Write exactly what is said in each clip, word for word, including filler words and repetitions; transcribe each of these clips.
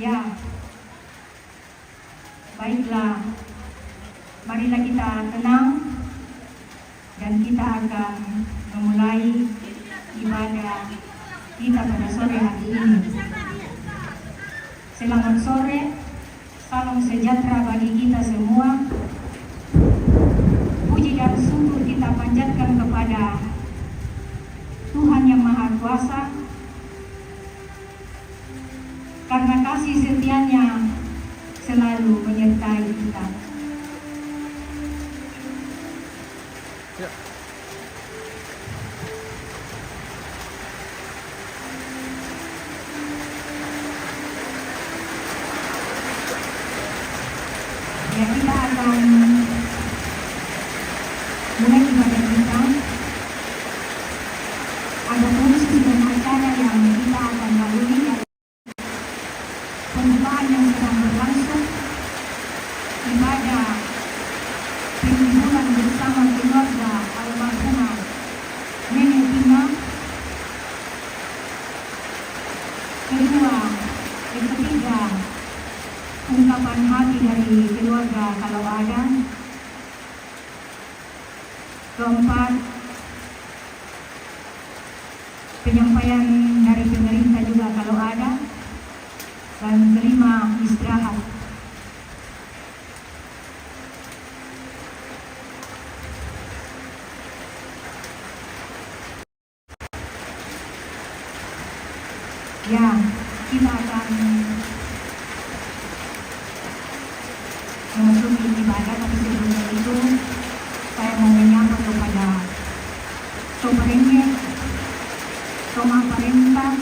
Ya, baiklah, marilah kita tenang dan kita akan memulai ibadah kita pada sore hari ini. Selamat sore, salam sejahtera bagi kita semua. Puji dan syukur kita panjatkan kepada Tuhan Yang Maha Kuasa, karena kasih setianya selalu menyertai kita. Ya. Ya, kita akan mulai ibadah kita. Ada khusus dan acara yang kita akan lalui, ya. Pembukaan yang sedang berlangsung, ibadah penguburan bersama keluarga almarhumah Nenek Tina. Kedua, yang ketiga, ungkapan hati dari keluarga kalau ada. Keempat, penyampaian dari pemerintah juga kalau ada. Dan kelima, istirahat. Ya, kita akan memasuki ibadah, tapi sebelumnya itu saya mau menyapa kepada Soparende, Toma Parenta,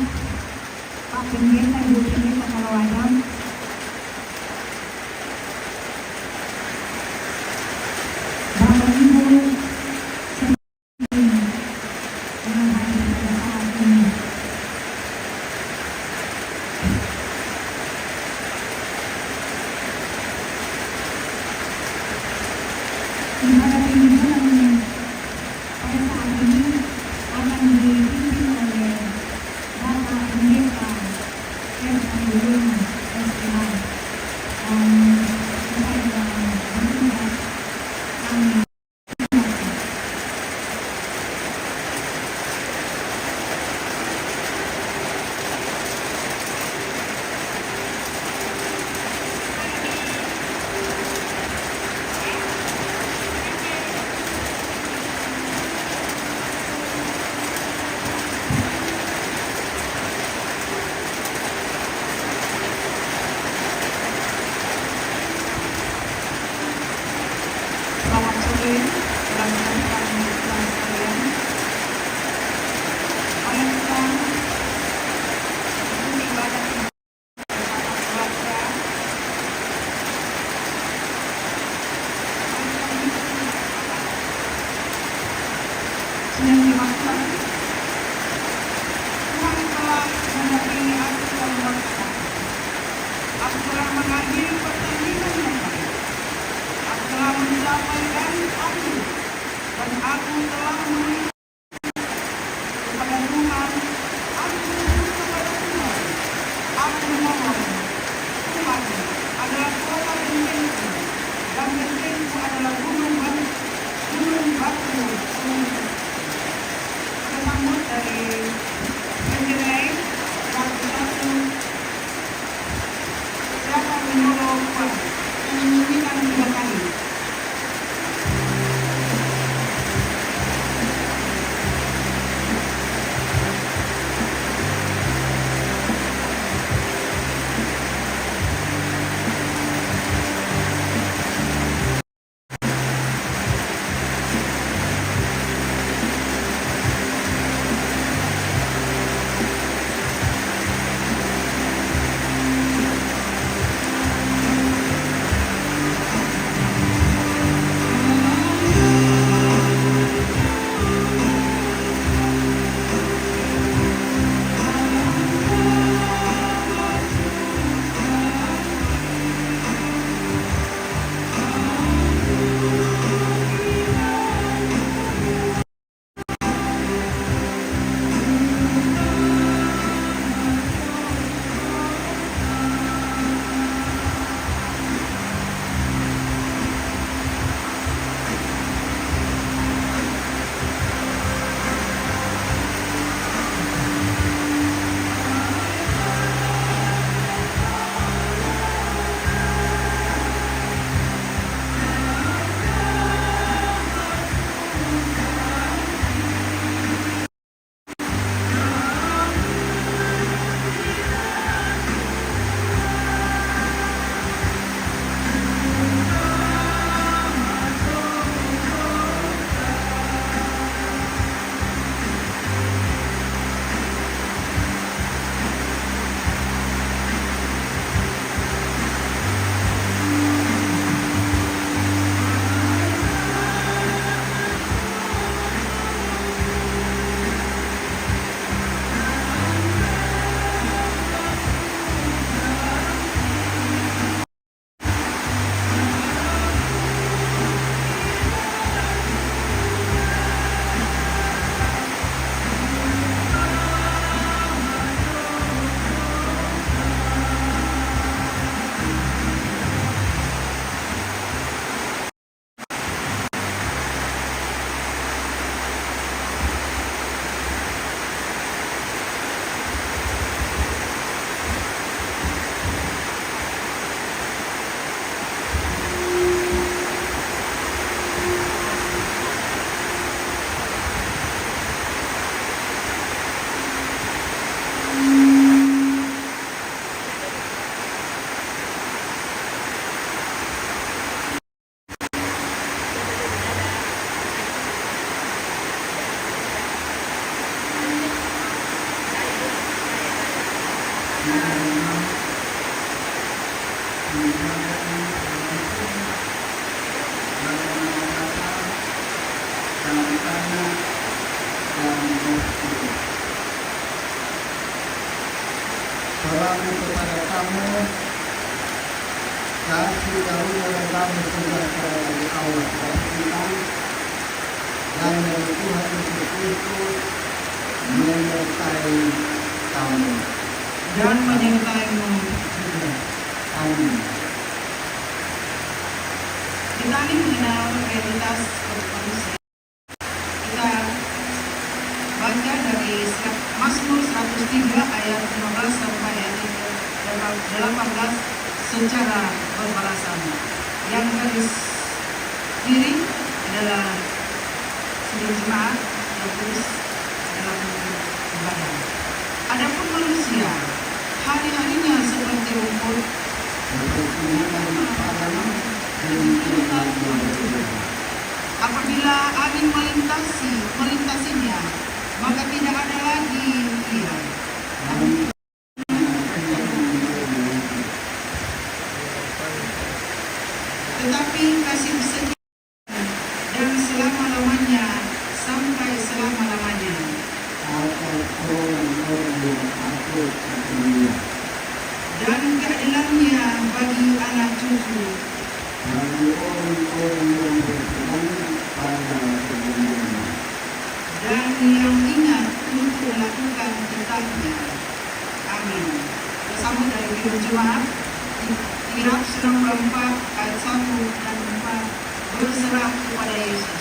Pak Pendeta, Ibu Pendeta kalau ada, Bapak Ibu, ibadah penguburan pada saat ini akan dipimpin oleh Bapak Pendeta Fernando Luna, S P H. Dan kepada yang bertugas, kami Selamat sore, salam sejahtera untuk kita sekalian. Mari kita ikuti ibadah bersama keluarga. Mari kita ikuti bersama. Sudah dimaksud, Tuhan telah mendampingi aku dalam waktu. Aku telah mengakhiri pertandingan yang baik. Aku telah mencapai garis akhir. Dan aku telah memberi kepada Tuhan. Aku mohon kepada Tuhan. Aku memohon. Tuhan adalah kota bentengku. Dan bentengku adalah gunung batu. Gunung batu. Kita sambut dari Penjerai, lagu satu. Siapa menyuruh Tuhan? Yang menyanyikan tiga kali. Selalu kepada kamu, kasih karunia dan damai sejahtera dari Allah Bapa kita dan dari Tuhan Yesus Kristus menyertai kamu. Dan menyertaimu juga. Amin. Kita ini mengenal realitas manusia. Kita baca dari Mazmur seratus tiga ayat lima belas sampai ayat delapan belas secara berbalasan. Yang garis kiri adalah sudut jemaat, yang tulis adalah pemimpin ibadah. Adapun manusia, hari-harinya seperti rumput, apabila angin melintasi, melintasinya, maka tidak ada lagi ia. Tetapi kasih setia dan selama-lamanya, sampai selama-lamanya. Atas orang-orang yang takut akan Dia. Dan keadilannya bagi anak cucu. Bagi orang-orang yang berpegang pada perjanjiannya. Dan yang ingat untuk melakukan titahnya. Amin. Bersama dari tim jemaat, Irak sembilan puluh empat ayat satu dan empat, berserah kepada Yesus.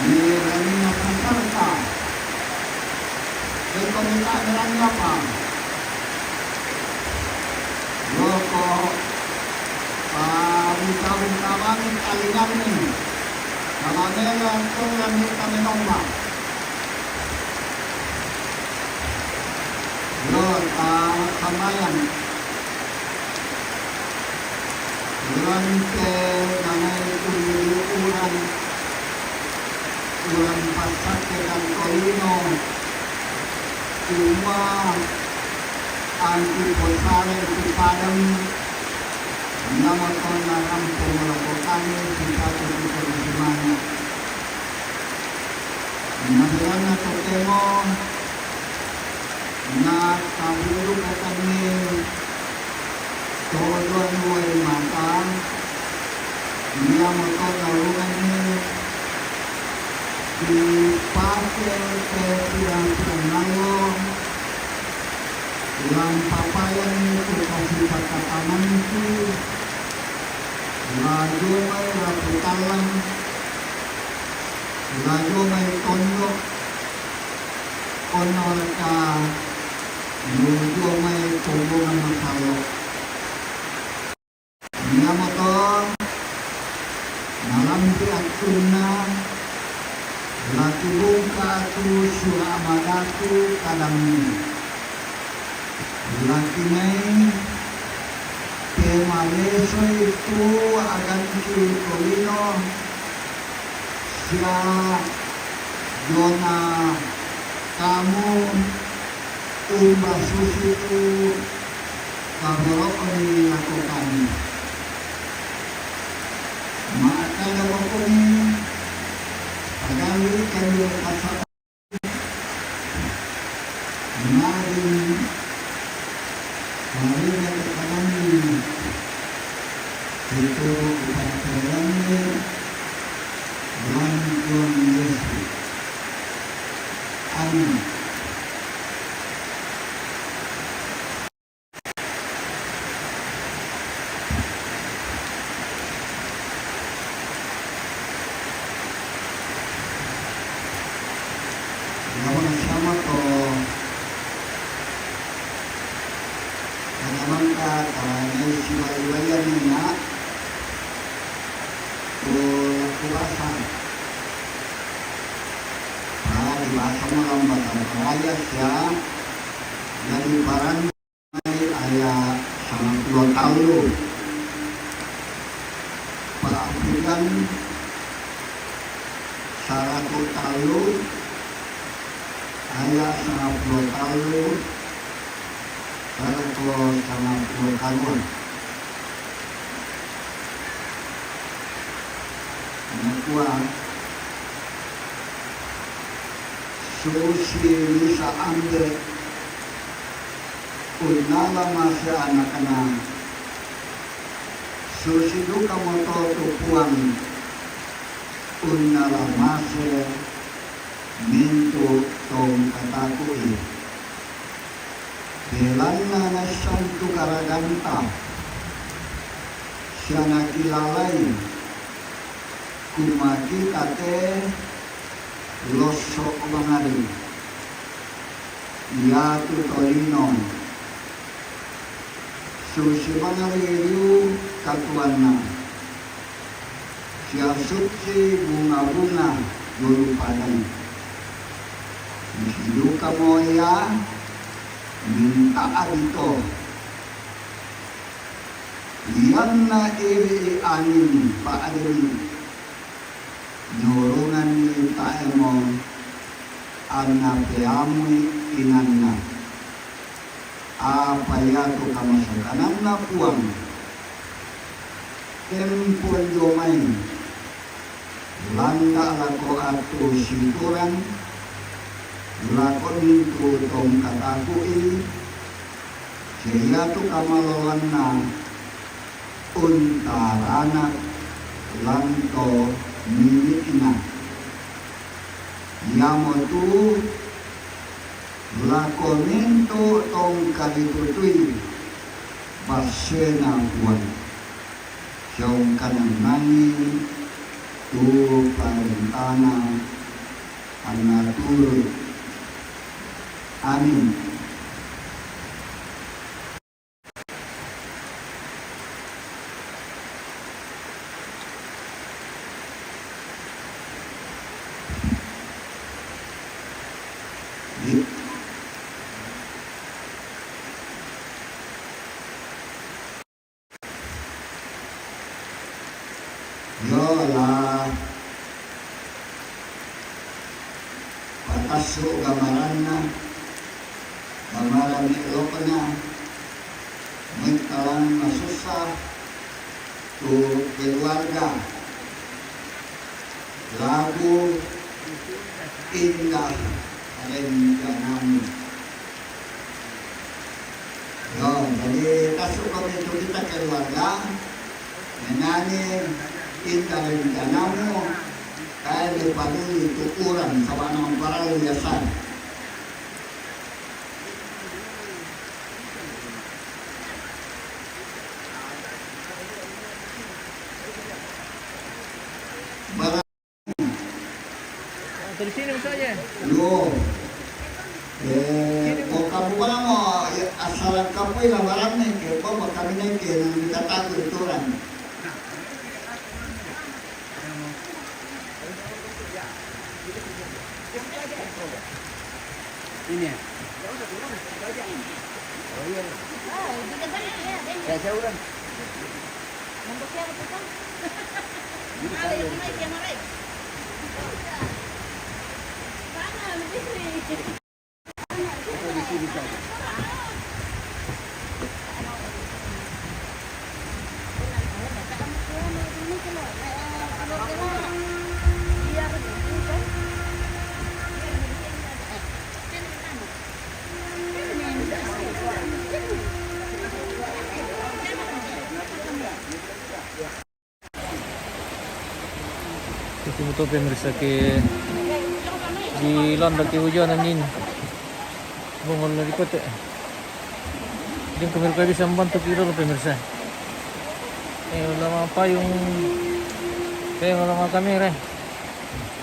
Ni rani apa? Ito ni rani apa? Loko, ah, minta-minta banget kali ini. Namanya yang tuh yang minta minta. Yo, ta-, sambayang. Durante nanay tumili uran, uran pasake kan Torino. Semua angki posare tu padang, nama kau naram pemelakukan kita tu kita di semuanya. Nabi Rana Totemo, na kaburu katani, Todo nuwai mata, iya moto nalunganni dipake te pira-pira nallo, lampapayanni tu kasipakatananku, lajo mai rapu tallang, lajo mai tondok, onnoraka, lajo mai kombongan masallo. Iamoto nalambi attunna, la kibungka tu sura madatu kadammi. La kinai pemalesoi tu aganti tolino sia jona kamu umba susi tu kaboro'ni lako kami. Ma'kada makoni, pagari kami kasa Maring, maring kami itu upaterangi dalam Tuhan Yesus. Amin. Sama-sama ko nakamangka karana siwali-walian ni na ko laku basa. Nah, di basa mo lambatan raya sia, jadi barang Aya' sangappulo tallu. Pa'ampujang saratu tallu, aya' sangappulo tallu, saratu sangappulo tallu. Nakua, susi Lisa Ambe unnala mase anakna. Susi dukamoto tu Puang unnala mase mintu' tongkataku'i. Belanna naissantu garaganta sia nakilalai kumakita te losso' mangari. Iatu tolino susi mangariu katuoanna, sia susi bunga-bunga julu padang. Susi dukamo ia minta'bi to. Ianna iri'i anging pa'demi nurunganni tae'mo anna peamui inanna. Apa iatu kamasekananna Puang, tempo dio mai landa' lako attu sikurang, lako mintu' tongkataku'i, sia iatu kamaloloanna untarana' lanto mimi'na. Iamotu lako mintu' tongkalitutui bassena Puang, sia ungkanannangi tu parentana anna turu'i. Amin. Io la patassu' gammaranna, Mamaran ni Lokna, mengkalang masusa tu keluarga lagu Indah Rencanamu. Yo, jadi tasu kami tu kita keluarga menyanyi Indah Rencanamu, kaya ni paduli tu orang sabana parallu biasa. Bara- Dari sini masuk aja. Yo. Eh, ko kamu pala mo, ya, asal kamu ila barang ni, ke, ko kami ni ke, nang kita takut itu orang. Ini ya? Oh iya. Saya, saya ulang. Ini saya ulang. Itu betul pemirsa ke dilanda kehujanan ini. Bongol na di kote. Din kami ko bisa membantu kita lo pemirsa. Eh, lama payung. Eh, lama kamera.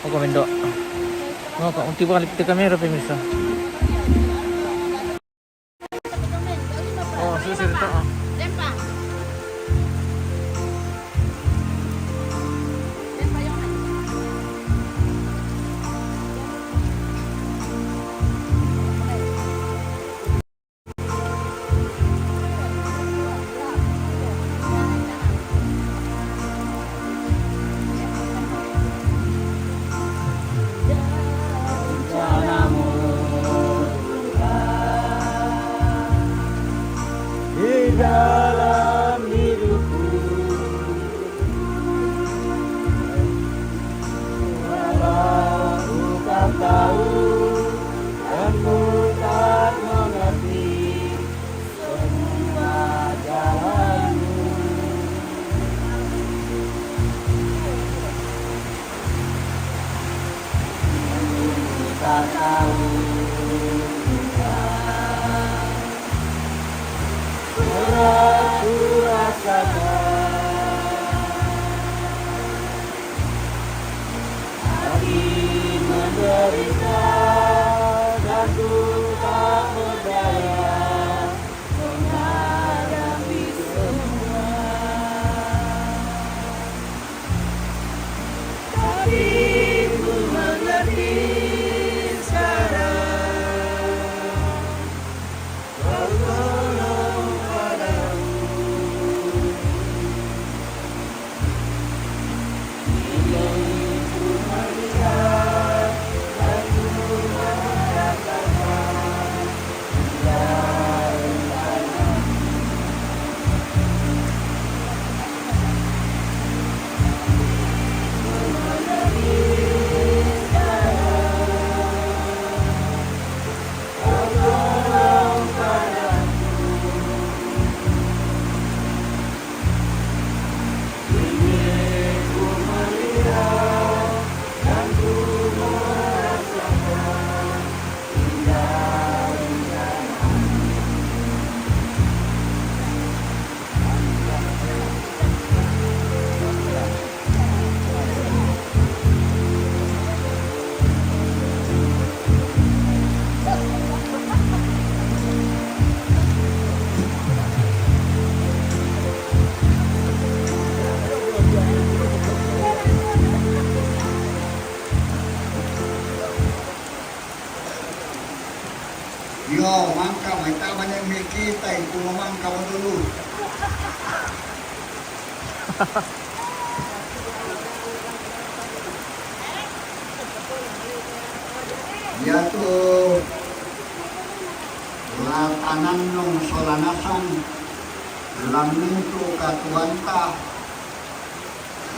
Ako mendo. Ngaka unti balik ti kamera pemirsa. Oh, susirita ah. Di dalam hidupku, walau ku tak tahu dan ku tak mengerti semua jalanmu, ku tak tahu Tuhan. Berat ku rasakan, hati menderita dan ku tak berdaya menghadapi semua. Tapi ku mengerti sekarang, kau tolong padaku. Ini ku melihat dan ku merasakan. Yo, mangka mai tama ne me kita iku mangka mo dulu. Ya tu. La tanannung solanasan, la mintu' katuoanta,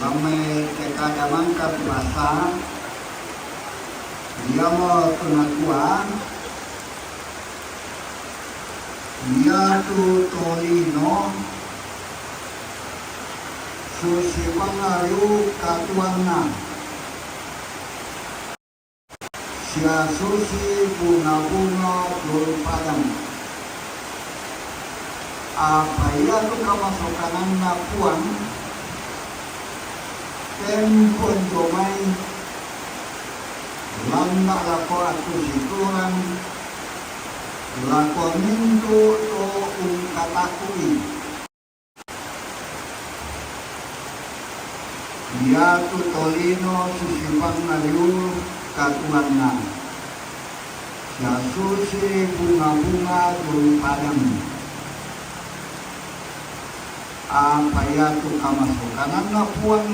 la mai tekka damangka tu basa, iamo tu nakua, iatu tolino susi bangariu katuoanna. Sia susi bunga-bunga dulu padang. Apa iatu kamasokananna Puang, tempon dio mai, landa' lako attu situran, lako mintu' to ungkataku'i. Iatu tolino susi bangariu katuoanna, sia susi bunga-bunga dulu padang. Apa iatu kamasokananna Puang,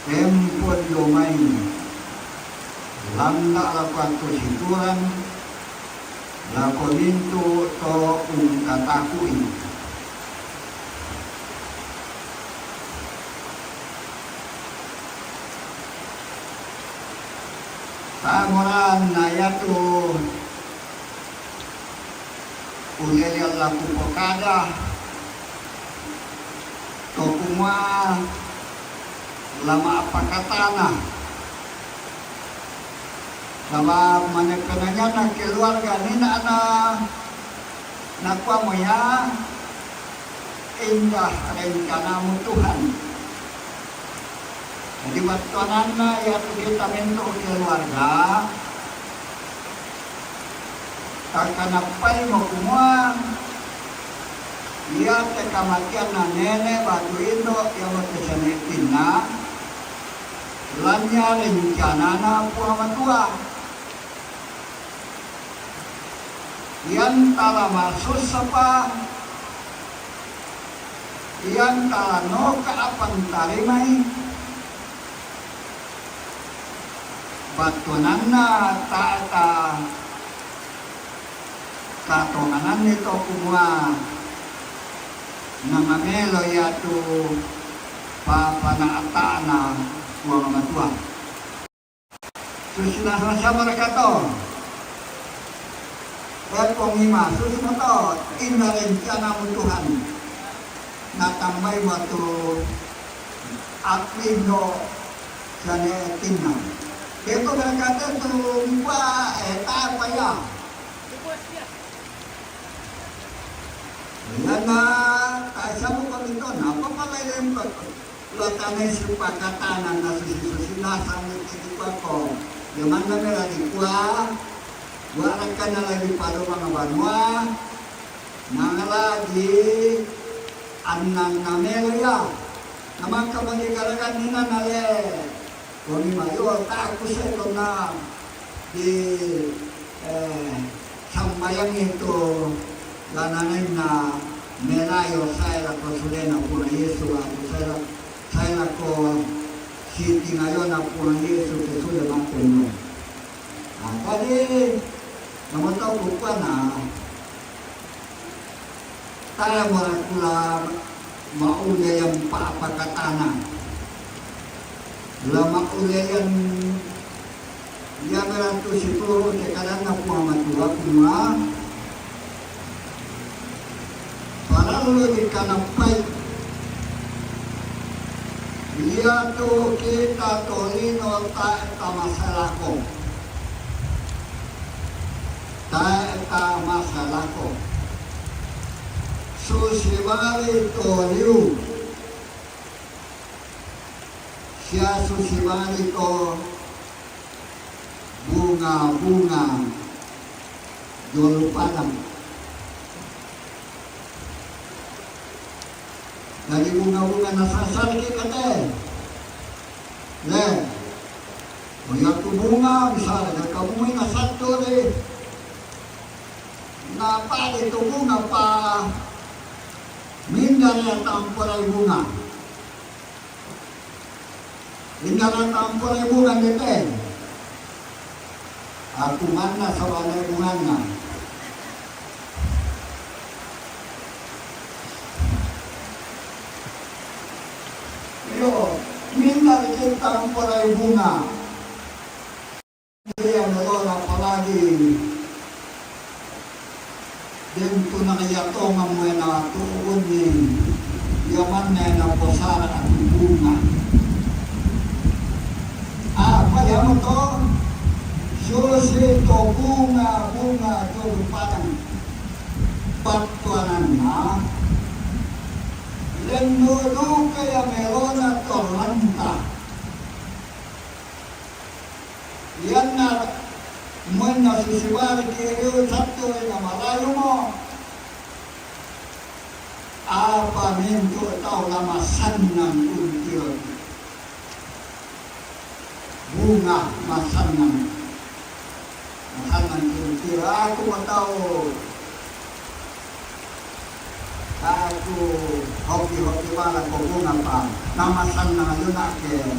tempon dio mai, landa' lako attu situran, lako mintu' to ungkataku'i. Tae' moranna iatu ulelean la kupokada, to kumua la ma'pakatana. Sabab mane penanyanna keluarga nina na, nakuamo ia, indah rencanamu Tuhan. Jadi, battuananna iatu kita mintu' keluarga, takkanappaimo kumua, iate kamateanna nene' batu indo', iamo te siane' tinna, lania rencanana Puang Matua. Iantara masussapa, iantara noka apa ntarimai, battuananna tae' ta katongananni to kumua namamelo iatu papana'ta'na Puang Matua. Susinna sama-sama raka to. E Puang, imasusmo to, indah rencanamu Tuhan. Natambaimo tu attu indo' siane' tinna. Eko barakate tu mpa, e, tae' pa ia. Iyanna tae' siamo kominto, napa pale lempa. Lo tanai sipakatananna susi-susi nasang itu kuako. Jamanna mela dikua, buarakanna lagi palomang banua, nangala di annang namelo ia. Namaka magi garagan nina nale. Koni mayo taku setona di, eh, sambayang itu lananainna melayo sae lako sulena Puang Yesu, aku sae la-, sae lako sitingayona Puang Yesu ke sule mate no. Nah, tadi nama tahu bukan, nah, Tae' morakula ma'ulean pa'pakatana. La ma'ulean ia meratu situru' te kadanna Puang Matua kumua, parallu dikanappai iatu kita tolino tae' tamasalako. Tae' tamasalako. Susi bali to liu. Sia susi bali to bunga-bunga jolo padang. Jadi bunga-bunga nasasar ki kate. Le. Iatu bunga, misalna, kamu ina sattu de. Napa de tu bunga pa mindar ia tamporai bunga. Mindar ia tamporai bunga de te. Aku manna sabana bunganna. Tampa rai bunga. Iya, melona apalagi. Deng tu na iya tonga mo ena tu uning. Iya manna ena posara atu bunga. Apa iya mo to? Susi to bunga, bunga tu padang. Pattuananna. Lenno duka iya melona to ranta. Iyanna muenna susi bali kiriu sattu ri na malayu mo. Apa mintu tau na masannang untiroki. Bunga masannang. Masannang untiro aku mo tau. Aku hoki-hoki bala ko bunga pa. Na masannang aluna ke.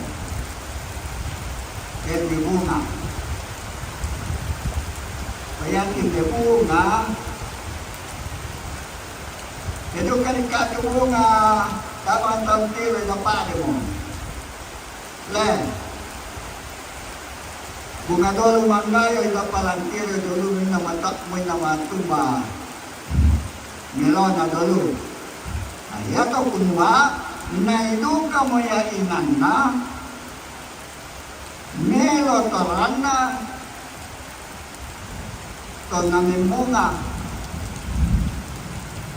Ke di bunga. Bayangin de bunga. Itu kan kaki bunga. Taman tantiro na pade mo. Le. Bunga dolu manggayo ila palantiri dolu minna mata-, minna matumba. Melona dolu. Na, iya to kumua, nai duka mo iya inanna, melo to ranna, to na memmunga.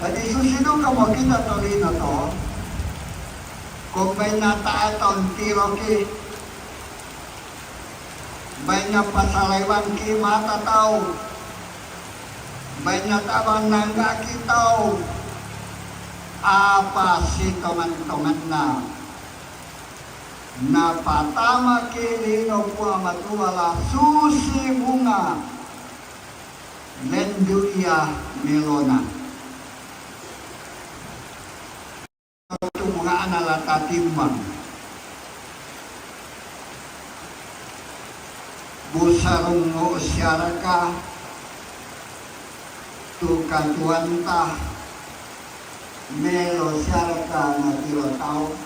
Jadi susi duka mo kita tolino to, kombaina tae to untiroki. Baina pasalaiwanki mata tau. Baina tabang nanggaki tau. Apa sitongan-tonganna. Napatamaki lino Puang Matua la susi bunga. Lendu iya melona. Tu bungana la tatimbang. Busarungngo siaraka tu katuoanta, melo siaraka natiro tau.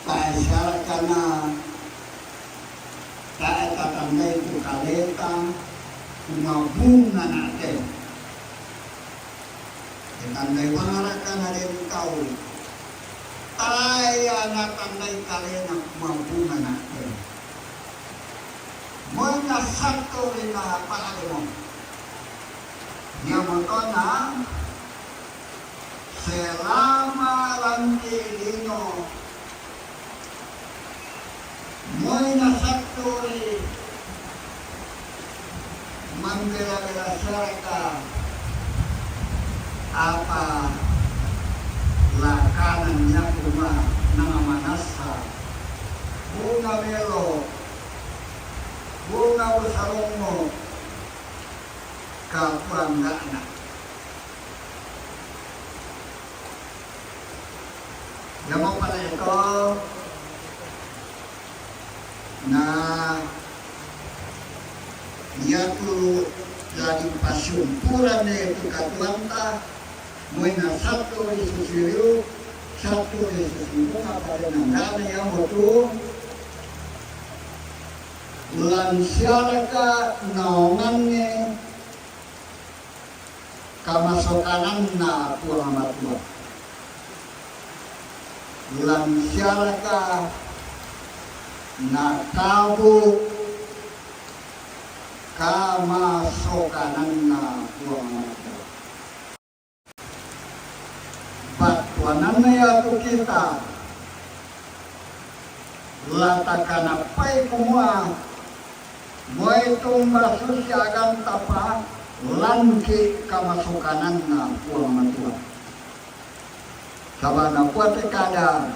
Tae siaraka na, tae tatandai tu kaleta, kumabunga na te. Tatandai bangaraka na den tau. Tae na tandai kalena kumabunga na te. Mona satu rina pala demo. Dia motona, selama lanti lino, moi na satu ri mambela-bela siaraka apa lakanan niaku ma nanga manassa. Bunga melo, bunga busarungngo, kapuanggana. Iya mo pale to, na iya tu lagi pasumpuran ne tu katuoanta, moi na satu ri susi riu, satu ri susi bunga pale nanggana iya mo tu, lan siaraka naonganne kamasokananna Puang Matua. Lan siaraka nakabu kamasokananna Puang Matua. Pattuananna iya tu kita, la takanappai kumua, moi tumba susi aganta pa, lanki kamasokananna Puang Matua. Sabana kuate kada,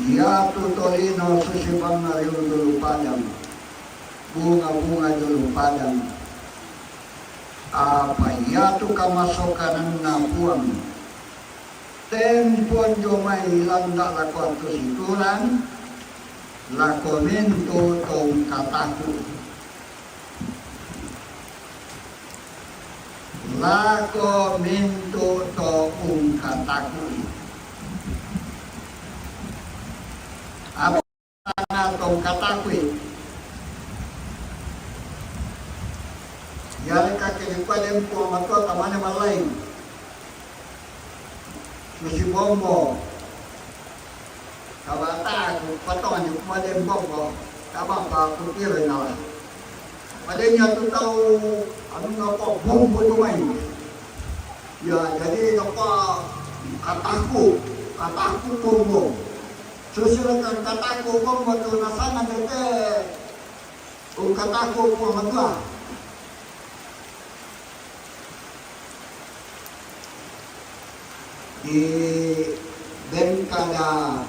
iya tu tolino susi bangariu dolu padang, bunga-bunga dolu padang, apa iya tu kamasokananna Puang. Tempon jo mai landa lako atu situran, lako mintu tongkataku. Lako mintu' to ungkataku'i. Apa to ungkataku'i? Yare kake di pale Puang Matua tamane malaing. Susi bombo. Kabata aku patongan di pale bombo. Kabang pa aku tiro inala. Padanya tu tau anu ngapa bombo tu main. Ya, jadi ngapa kataku, kataku bombo. Susi kataku bombo tu nasana tete. Ungkataku Puang Matua. Di bengkada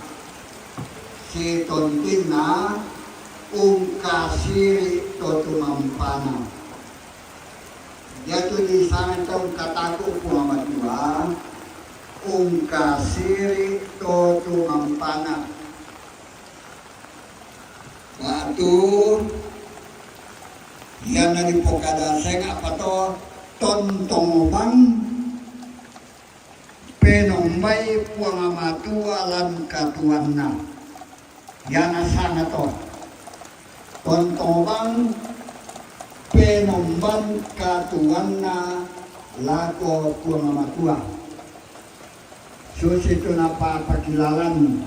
si tontinna ungkasiri to tumampana. Jatu di sana tau ungkataku Puang Matua, ungkasiri to tumampana. Batu iana dipokada senga' pato tontong bang penombai Puang Matua lan katuanna. Iana sanga to tontong bang penomban katuanna lako Puang Matua. Susi tu napapakilalan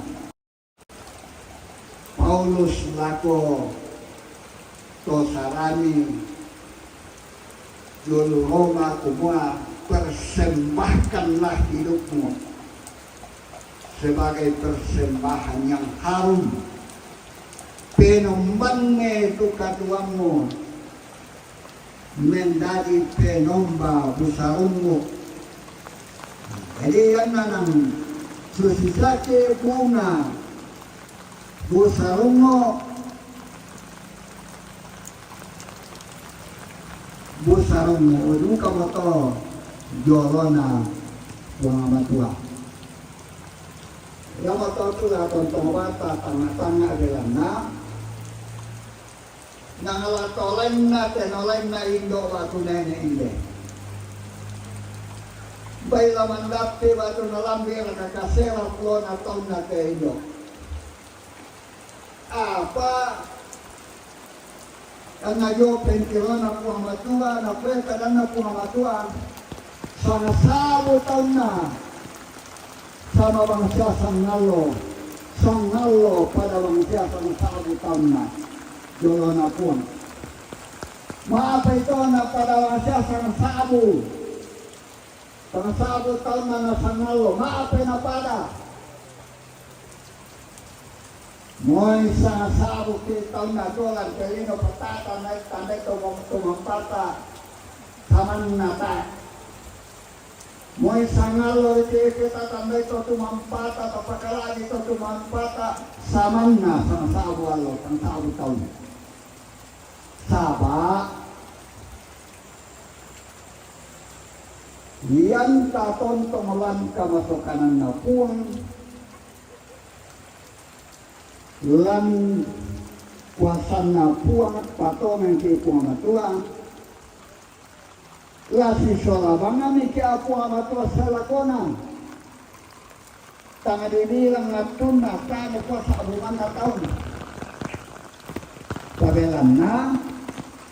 Paulus lako to sarani jolo Roma kumua, persembahkanlah hidupmu sebagai persembahan yang harum, penombanne tu katuammu, mendadi penomba busarummu. Jadi ianna nang susi sake bunga busarummu, busarummu udung kamoto jolona Puang Matua. Ia moto tu la tontong bata tanga-tanga belanna. Nang la tolenna te nolenna indo' batu nene' inde. Bai la mandappe batu nalambi' raka kasera pulona taunna te indo'. Apa anna dio pentirona Puang Matua, napoe kadanna Puang Matua, sanga sa'bu taunna sama bangsia sangallo, sangallo pada bangsia sanga sa'bu taunna, jolona Puang. Ma'apai tona pada bangsia sanga sa'bu, sanga sa'bu taunna na sangallo, ma'apai napada. Moi sanga sa'bu ki taunna dolan te lino patata nai tandai to mom-, to mampata samanna ta. Moi sangallo riki kita tandai to tumampata, tapakala'bi to tumampata, samanna sanga sa'bu allo, sanga sa'bu taun. Saba' ianta tontong lan kamasokananna Puang, lan kuasanna Puang, patonganki Puang Matua, la sisola bangngami ki Puang Matua salakona. Tang dibilang attunna, tae kuasa bumanna taun. Pabelanna,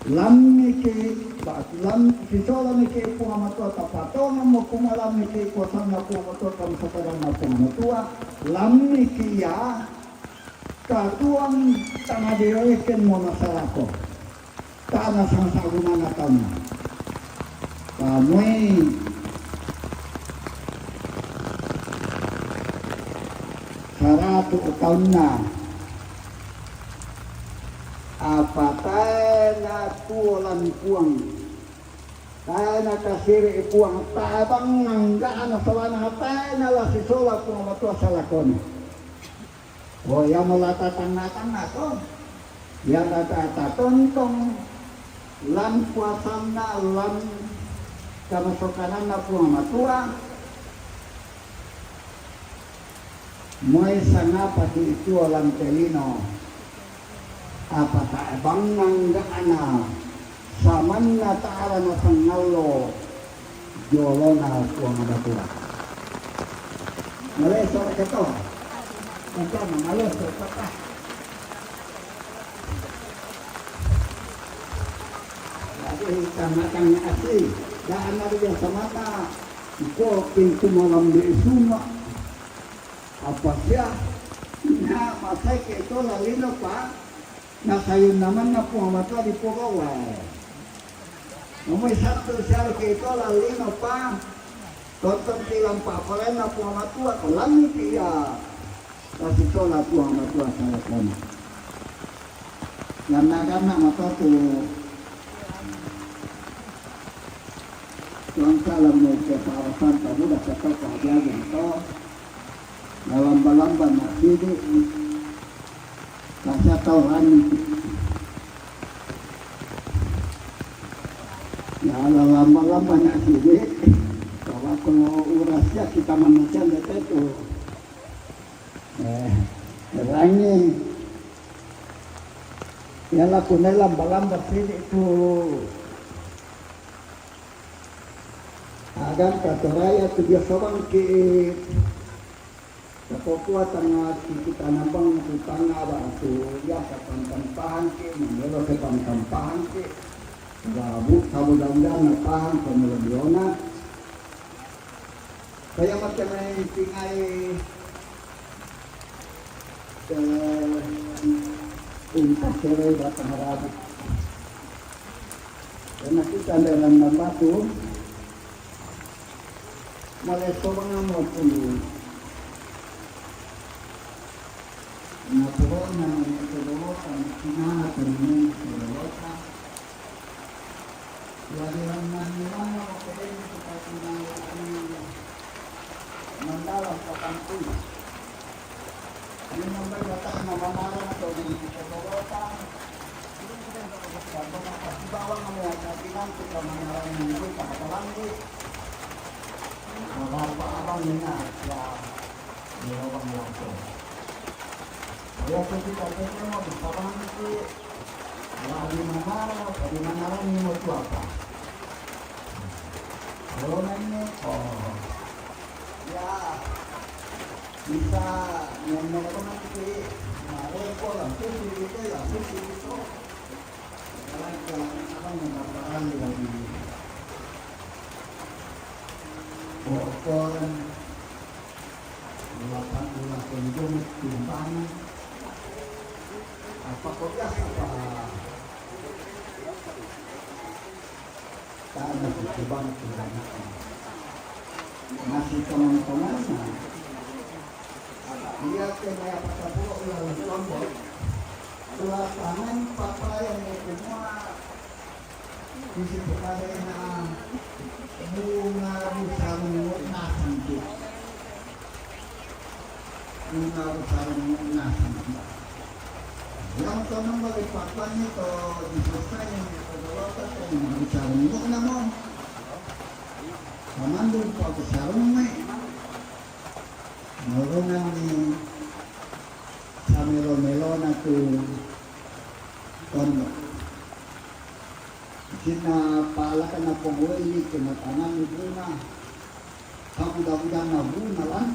lammiki, ba-, lam-, sisolamiki Puang Matua, tapatonganmo kumua lammiki kuasanna Puang Matua, kamasokananna Puang Matua, lammiki ia, katuang tang dioekenmo masalako. Tana sanga sa'bu manna taunna. Tamui saratu taunna. Apa tae natuo lan Puang. Tae nakasiri Puang, tae bang angga'na solana, tae nala sisola Puang Matua salakona. Oh, iamo la tatangnga-tangnga to. Ia la ta-, tatontong lan kuasanna, lan kamasokananna Puang Matua. Moi sangapaki tuo lan te lino. Apa tae bang angga'na, samanna ta'ala na sangallo. Jolona Puang Matua. Maleso keto. Kita maleso patah. Jadi, karena kami asli, dan anak dia semata, iko pintu malam di semua. Apa sia? Na masai keto lalino pa, na sayun naman na Puang Matua di Purowai. Nomoi satu sial keto lalino pa, tonton tilang pa kolen na Puang Matua, kolan ni tia. Kasi tola Puang Matua saya kami. Yang nagan na matoto. Tuang salam mo ke para santa buda sa to ka biagan to. Lalamba-lamba na sidi. Kasa tau rani. Ya, lalamba-lamba na sidi. Kalau, kalau urasnya kita manusia ndak itu. Eh, rani. Ya, laku na lamba-lamba sidi tu. Agan ka Toraya tu dia sobang ke. Kapokuatan nga kita nabang tu tanga ba tu dia sa pangkampahan ke, mangelo ke pangkampahan ke. Rabu, sabu dandan na pahang ka melodiona. Kaya macam main pingai ke untas sere batang rabu. Karena kita dalam batu, Maleso banga mo tu. Na puro na mo ni tu dolo, kan kina na tu ni tu dolo ka. Jadi, ang nangyayari mo kaya ni tu kaya ni ang mandala sa pangkuy. Ano nang may bata na manara na to ni tu dolo ka. Sa mga kasibawan ng mga kainan, sa mga nararamdaman ko, sa kapalangi, makapaabang na sa dalawang laso. Kaya sa kita sa mga kapalangi, wala di manara, wala di manara ni mo tuwapa. Ano na yun? Oh. Yeah. Bisa, yung mga pamangkin, mga ko lang, susunod ko lang, susunod ko. Talaga, ako nagpaparali lagi. O, ako lang, wala pa, wala pa yung gamit, yung bana. Apa ko, ya, apa? Tama sa ibang pinangalan. Masih teman-teman, iya ke maya pasapo ulang lombok. Dua tangan papaya ni semua. Isi pepala na bunga bisa mengunas nanti. Bunga bisa mengunas nanti. Yang tonong bagi papan ni to diselesai yang kita bawa ke tonong bisa mengunas mo. Kamandun pa ko sarong may. Marunong ni sa melo-melo na tu tondo. Sina pala ka na pong uwi ni kinatanan ni bunga. Sa kuda-kuda na bunga lan.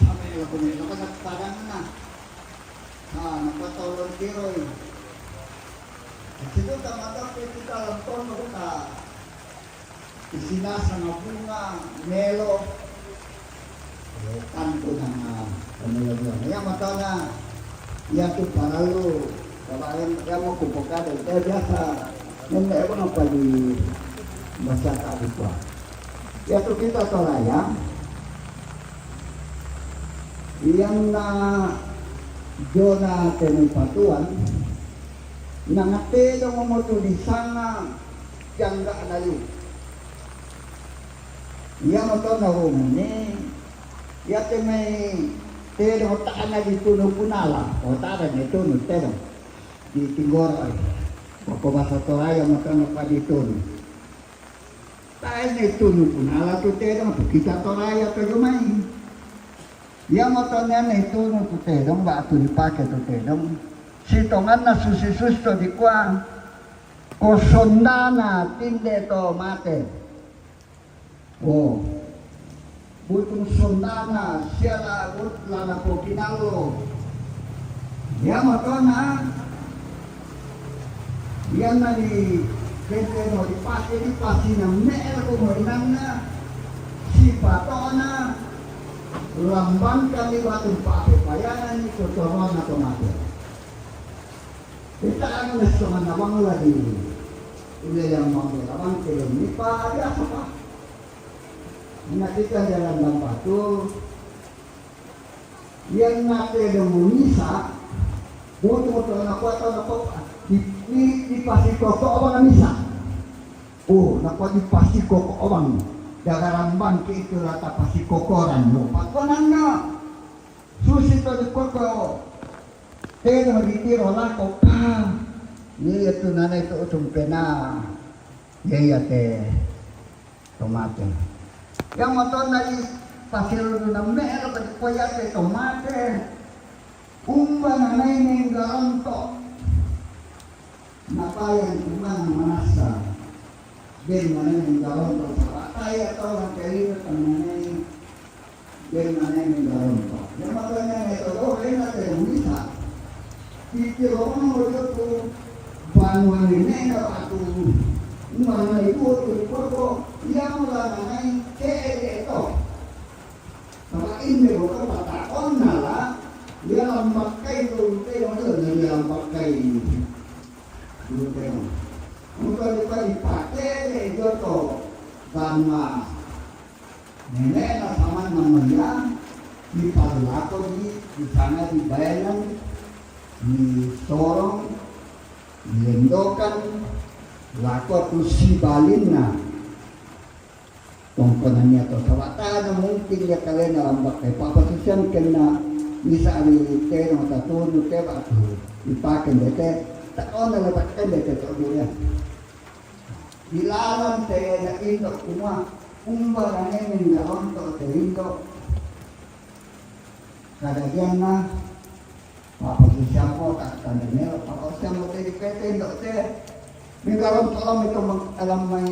Sa melo-melo ka na parang na. Sa napatolong kiroy. Sino tamata pe kita lang tondo ka. Isinasa nga bunga, melo. Eh, tanto na nga, ano yun yun. Ayan, mata na. Iya tu paralu. Kabayan, ayan mo kupokado. Kaya biasa, nende ko na pali masyaka di kwa. Iya tu kita Toraya. Iyan na Jona tenipatuan. Nangate do momotu di sana. Jangga na yu. Iya mo to na rumuni. Iya te may tedong taan na di tunu punala. O tada ni tunu tedong. Di tinggoro ay. Poko basa Toraya mo to na pa di tunu. Taan ni tunu punala tu tedong tu kita Toraya to jumay. Iya mo to na ni tunu tu tedong ba tu dipake tu tedong. Sitongan na susi-susi to di kwa. Kosondana tinde to mate. Oh, butung sondana siala but lana ko kinalo. Ya matona. Yan na di kente no di pati di pati na meel ko mo inanna. Si patona lambang kami batung pape payanan ni kotorona to mate. Kita ang gusto nga nabang lagi. Uli yang bang nabang kilo ni pa ya apa? Nakita jalan bang batu. Yan na kaya ng misa, buto mo to na kuwata na po, di, di, di pasi koko abang ang misa. Oh, na kuwa di pasi koko abang. Dagarambang ke ito lata pasi kokoran mo. Pakuanan na. Susi to di koko. Te no di tiro lako pa. Iya to nanay to utong pena. Iya te. Tomate. Yang motor dari pasir na mero ka di koyate tomate. Umba na nai menggaronto. Napayan umba na manasa. Ben na nai menggaronto. Pataya tau ang kayo na nai. Yan na nai menggaronto. Yang makanya na ito, oh, kaya na tayo misa. Titiro mo mo ito, banwa ni nai na patu. Umana ito, ito, ito, yang wala na nai, kaya ito. Saka hindi ko ito, patakon na la, yan ang bakay ito, ito, ito, yan ang bakay. Ito, ito. Ang pwede pa ipate, ito, ito, banwa. Nene na saman na maya, ni palako di, di sana di bayanan, ni sorong, ni lendokan, lako tu sibalin na. Tongkonan niya to, sawata na mungkin ya kale na lambak kay papasusiyan ken na, misa ari teno tatuno te ba tu, ipaken dete, taon na labaken dete to durian. Ilalan te na indo kuma, kumba na nemen garonto te indo. Kadagian na, papasusiyan ko, tak tanda nero, papasusiyan ko te di pete indo te. Menggaronto alam ito mag-, alam may,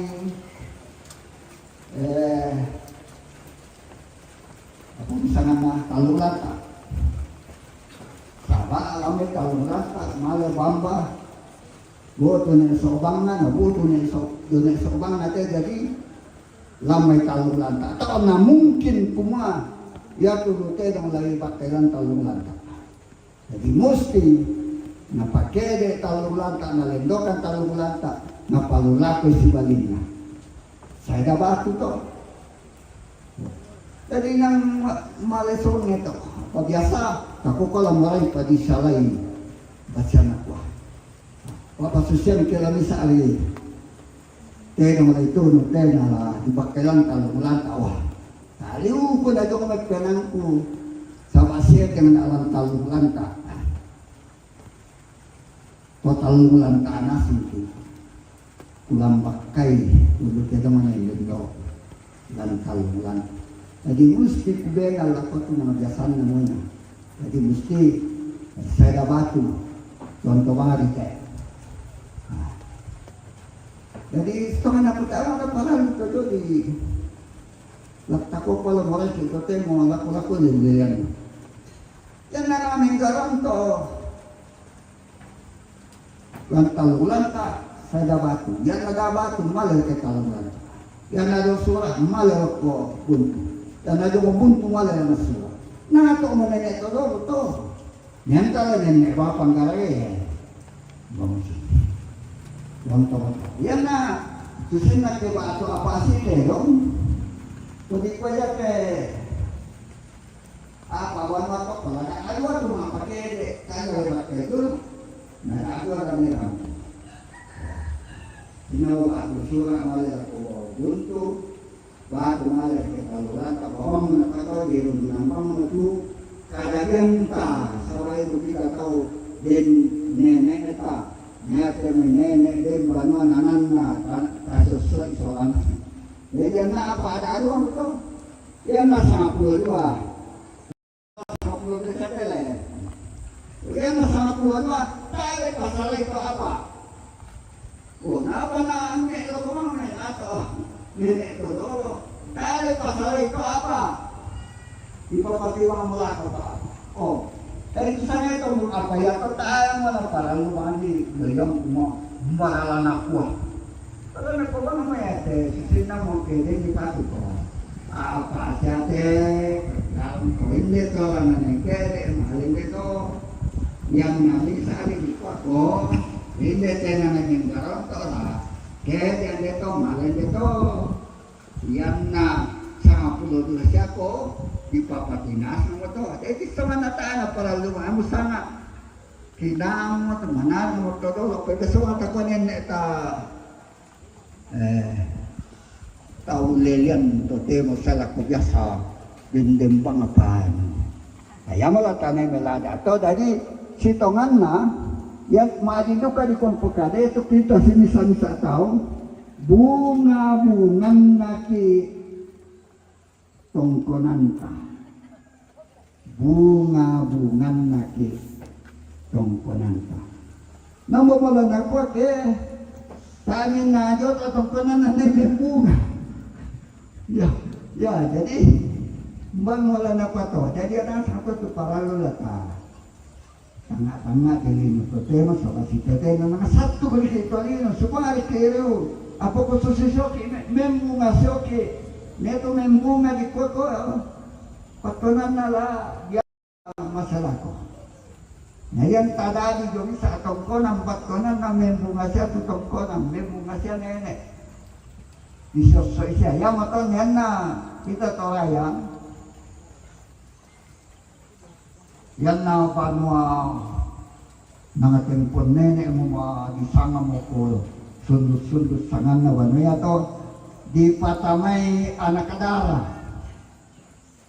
eh, Ako, misalna, talulata. Saba, alam mo, talulata, mala bamba. Buto na sobang na, buto na so, doon na sobang na te, jadi, lamay talulata. Taon na mungkin kuma, ya tulo te, dong lagi bakailan talulata. Jadi musti, napakede talulata, nalendokan talulata, napalulako si balina. Saya da batu to. Jadi nang ma-, malesong ito, pabiasa, ako ko lang maray pa di salay, baca na kwa. Papasusiyan kila misa ari, tena maray to, no, tena la, di bakailan talulata, wa. Taliw ko na doon magkanang ko, sa masiya kaya na alam talulata. Total ngulan tanah singki. Kulang bakay, kulang kita mana yang dendo. Lantal ngulan. Jadi musti kubengal ako tu mga biyasan na muna. Jadi musti saya da batu. Contoh bangari te. Nah. Jadi setengah na putara na parang itu di laktako pala moras itu te mo laku-laku di liyan. Yan na namin garonto. Lantal ulanta, saya da batu. Yan na da batu, mala ke talulanta. Yan na do sura, mala ko buntu. Yan na do buntu, mala na sura. Na to mo nene to do to. Yan tala nene ba pangkare. Bangsi. Yan to. Yan na, susin na ke ba ato apa si te dong. Kudi ko ya ke Apa wan wato pala na adwa tu mapakede, kada lewat itu, na adwa kami ram. Sinawa aku sura male aku buntu, batu male ke kaluran, tak bohong na kato di rumah nampang metu, kada genta, sawa itu kita tahu, den nenek eta, nyata nenek, den banua nananna, ta-, tasusuk isolan. Jadi, na apa ada adwa itu? Yan na sanga puluh dua. Sanga puluh dua ka pele. Yan na sanga puluh dua, tayo pasal ito apa? O, napa na ang nene lo kumang na ato? Nene to do. Kare pasal itu apa? Ipapatiwang mo la ko pa. O, kaya ito sana ito, mo apa ya ko tayo mo na para lumani, gayang kuma, maralan ako. Pero na po ba naman yate, sisina mo kede di pa ko. Apa siya te, karon ko hindi to, ano na yung kede, mahal hindi to. Yan na, di sabi di ko ako, hindi te na naging garoto, ha? Kede hindi to, mahal hindi to. Yan na, sangapulo dua siya ko, di papatinas na mo to. Dahil di sa mga nataan na para lumaan mo sana. Kinamo to, manano mo to, to, pwede sa mga takuan yan, ta, eh, tao lilian, to, te mo sa lako biasa, dindembang apan. Kaya mo la tanay melada to, dahil sitongan na, yan, maadido ka di kumpukade, ito kita sinisan sa tao, bunga-bungan na ki tongkonan ta. Bunga-bungan na ki tongkonan ta. Namo mo la na ko ke, tamin na jo ta tongkonan na naging bunga. Ya, ya, jadi, bang wala na ko to. Jadi, ada sa ko to paralo la ta. Tanga-tanga, te lino to tema, sa basi te tema, mga satu beli ke ito lino, subari ke reu, apo ko susi sioki, me-, membunga sioki, neto membunga di ko ko, patonan na la, dia masalah ko. Na yan tadadi jo bisa tongkonan, patonan na membunga sia tu tongkonan, membunga sia nene. Iso so isia, ya maton yan na, kita torayan. Yan na banua nanga tempon nene mo ma di sanga mo ko sundut-sundut sangan na banua ya to di patamai anak kadara.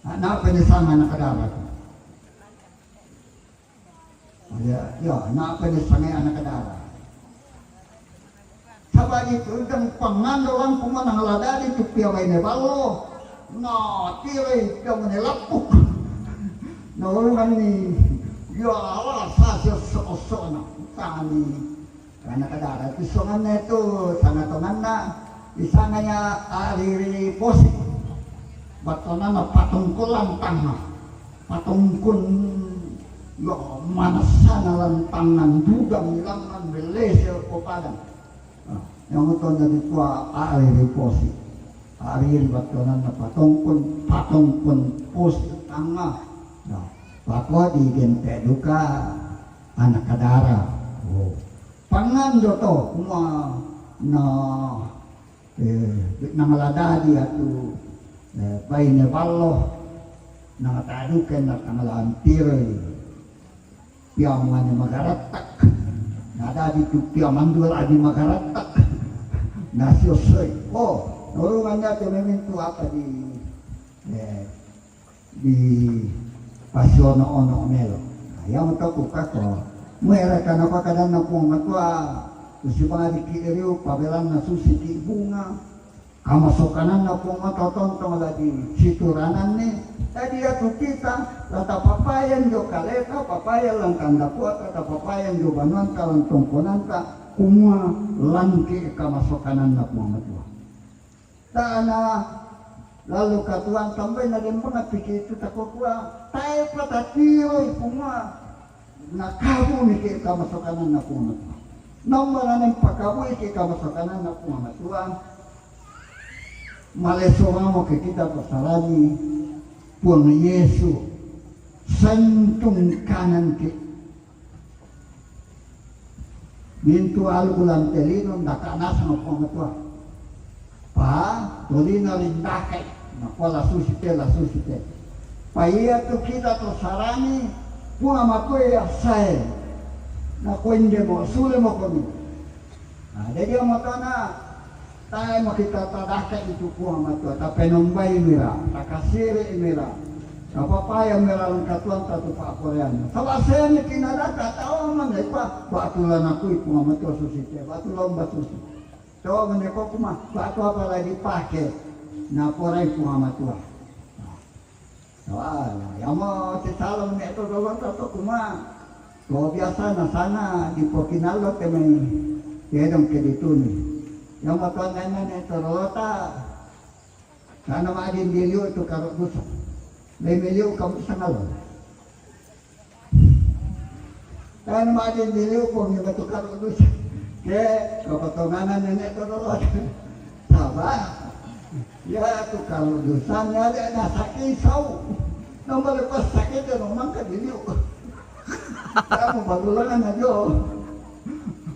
Anak pene sanga anak kadara. Ya, ya, anak pene sanga anak kadara. Sabagi tu dang pangando lang kumanang lada di tu pia bai ne balo. Na, tire dang ne lapuk. Na, orang ni, ya Allah, sa sia so-so na. Tani. Karena kadara tu songan ne tu, sana tongan na. Di sana ya ariri posi. Batona na patungkulan tanga. Patungkun, ya, mana sana lantangan, budang, ilangan, belese, kopadan. Nah, yang itu dari tua ari riposi. Ari batonan na patongkon, patongkon pos tanga. Nah, bako di gente duka anak kadara. Oh. Pangan do to, kuma na, eh, nang ladadi atu, eh, baine ballo, nang tadu ken na tangala antire. Pia mane magaratak. Nada di tu pia mandul adi magaratak. Nasi osoi. Oh, nurungan niya tu memang tu apa di, eh, di pasiono-ono melo. Nah, yang tahu kako. Mera kana pakadan na pung matua. Usi badi ki eriu pabelan na susi ki bunga. Kamasokanan na pung matotontong lagi situranan ni. Tadi ya tu kita, la tapapayan jo kaleta, papayan lang kanda kuat, la tapapayan jo banuan talan tongkonanta, kumua langke kamasokanan na pung matua. Tana, lalu katuan tambai na dembang piki itu takokua, tae patatiro kumua. Na kabu ni ke kamasokanan na pung matua. Nang maranen pakabu ke kamasokanan na pung matua. Maleso mamo ke kita pasarani pung Yesu. Sentung kanan ke. Mintu alu ulang telino ndaka nasa na pung matua. Pa, tolina rindakai, na ko la susi te, la susi te. Pa ia tu kita to sarani, pung matua ia sae. Na ko inde mo, sule mo komi. Na, jadi amatana, tae mo kita tadakai itu pung matua, tapenombai mira, takasiri mira. Tapapaya mira lang katuan tatu pa Korean. Sabab sene kinadaka tau mane pa, batu la nakui pung matua susi te, batu lomba susi. Coba mene ko kuma, batu apa lagi pake? Na porai pung matua. Wah, ya mo te talo mene to dolota to kuma. Ko biasa na sana di pokinalo te mai. Te dong ke dituni. Ya mo to nene ne to dolota. Kana ma adin diliu tu karu dusan. Lai miliu kamu sangal. Kana ma adin diliu ko mi batu karu dusan. Ke kapatonganan nene to dolot. Saba. Ya tu karu dusan ya ada nasaki sau. Nomor lepas sakit ya nomang ka diliu. Kamu bagulangan aja.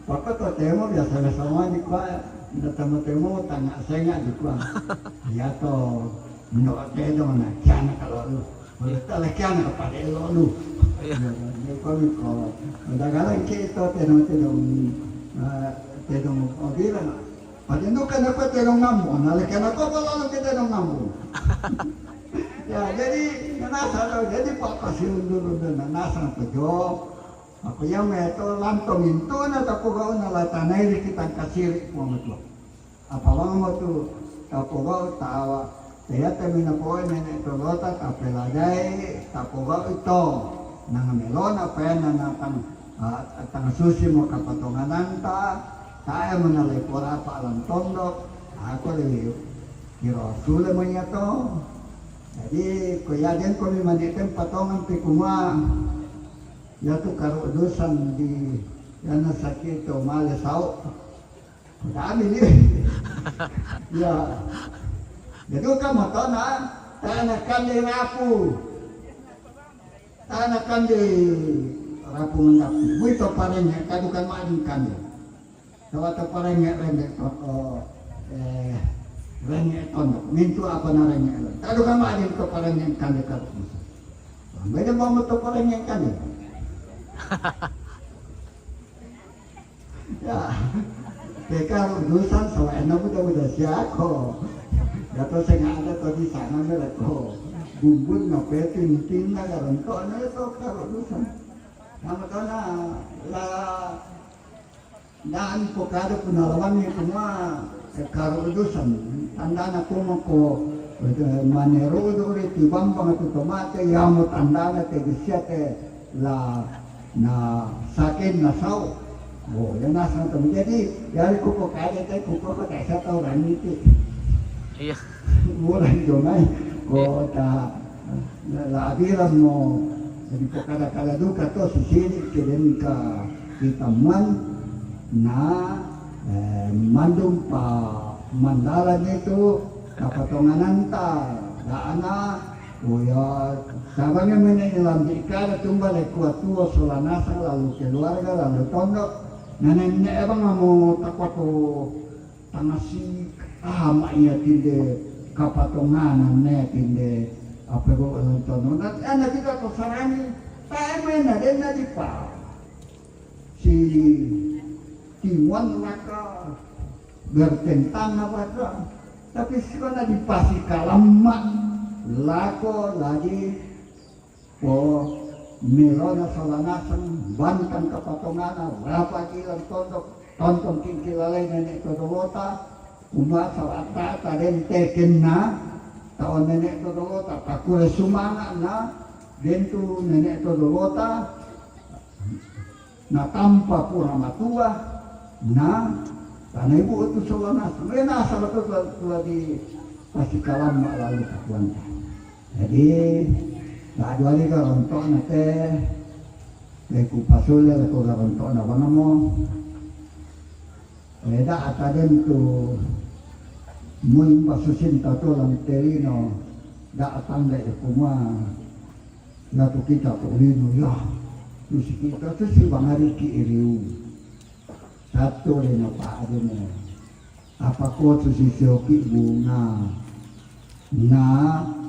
Papa to temo biasa-biasa mah di kuah. Nda temo-temo tanga senga di kuah. Iya to. Ndo tedong na kiana kalau lu. Boleh tala kiana kepada lo lu. Iya. Ini kami kalau. Udah galang kita tedong-tedong. Tedong bilang. Pada nu kan apa tedong ngambo. Nah, lagi apa kalau lu kita tedong ngambo. Ya, jadi nasa to. Jadi papa si undur-undur nasa to jo. Aku yang meto lanto mintu na tapuga una latanai di kita kasiri puang tu. Apa wang mo tu tapuga tawa. Tayata mina poe nene to lota tapeladai tapuga ito. Nang melona pena na tang, ah, tang susi mo kapatonganan ta. Tae mo na lepora pa alam tondok. Aku le kiro sule mo nyato. Jadi ko yaden ko mi mani tem patongan pe kuma. Ya tu karu dusan di yana sakit to male sau. Kami ni. Ya. Jadi ka matona tana kande rapu. Tana kande rapu mendapu. Buito parenya kadukan madin kande. Tawata parenya rende to, eh, renya tondo. Mintu apa na renya. Kadukan madin to parenya kande karu. Beda mau to parenya kande. Ya, teka udusan sawa ena buda-buda siako. Gato sing ada to di sana nila ko. Bumbun na petin tinda garonto na to karu udusan. Nama tona la dan ko kada punalawan ni kuma karu udusan. Tandana kuma ko maneru duri tibambang tu tomate yamo tandana te disiate la na sakin na sau. Oh, ya nasa tamu. Jadi, yari kuko kade te kuko ko te sa tau rani ti. Iya. Bulan jomai ko ta la abiran mo. Jadi ko kada kada duka to sisini keden ka kita man na, eh, mandum pa mandalan itu kapatonganan ta da ana. Uya, sabangnya mene ilam di ikada tumba le kuat tua sola nasang lalu keluarga lalu tondok. Nene ne ebang amu takwa tu tangasi ama iya tinde kapatonganan ne tinde apa go lalu tondok. Nanti anak kita tu sarani tak emena dena di pa si tiwan naka bertentang apa tu. Tapi sikona dipasi kalamma lako lagi po melona salanasang bantang kapatongana rapa kilang tondok tonton kingkilalai nenek todolota uma salata taden tekenna taon nenek todolota pakule sumanga na dentu nenek todolota na tampa pura matua na tana ibu tu sola nasa mena sabatul tu di pasikalam mak lalu kakuan. Jadi tak juali ka rontok na te leku pasule leku ka rontok na bangamo. Eda ataden tu mun basusin tatolang terino da atanda kumua. Latu kita ko ulinu ya. Tusi kita tusi bangari ki iriu. Satu le na pa ade mo. Apa ko tusi sioki bunga. Na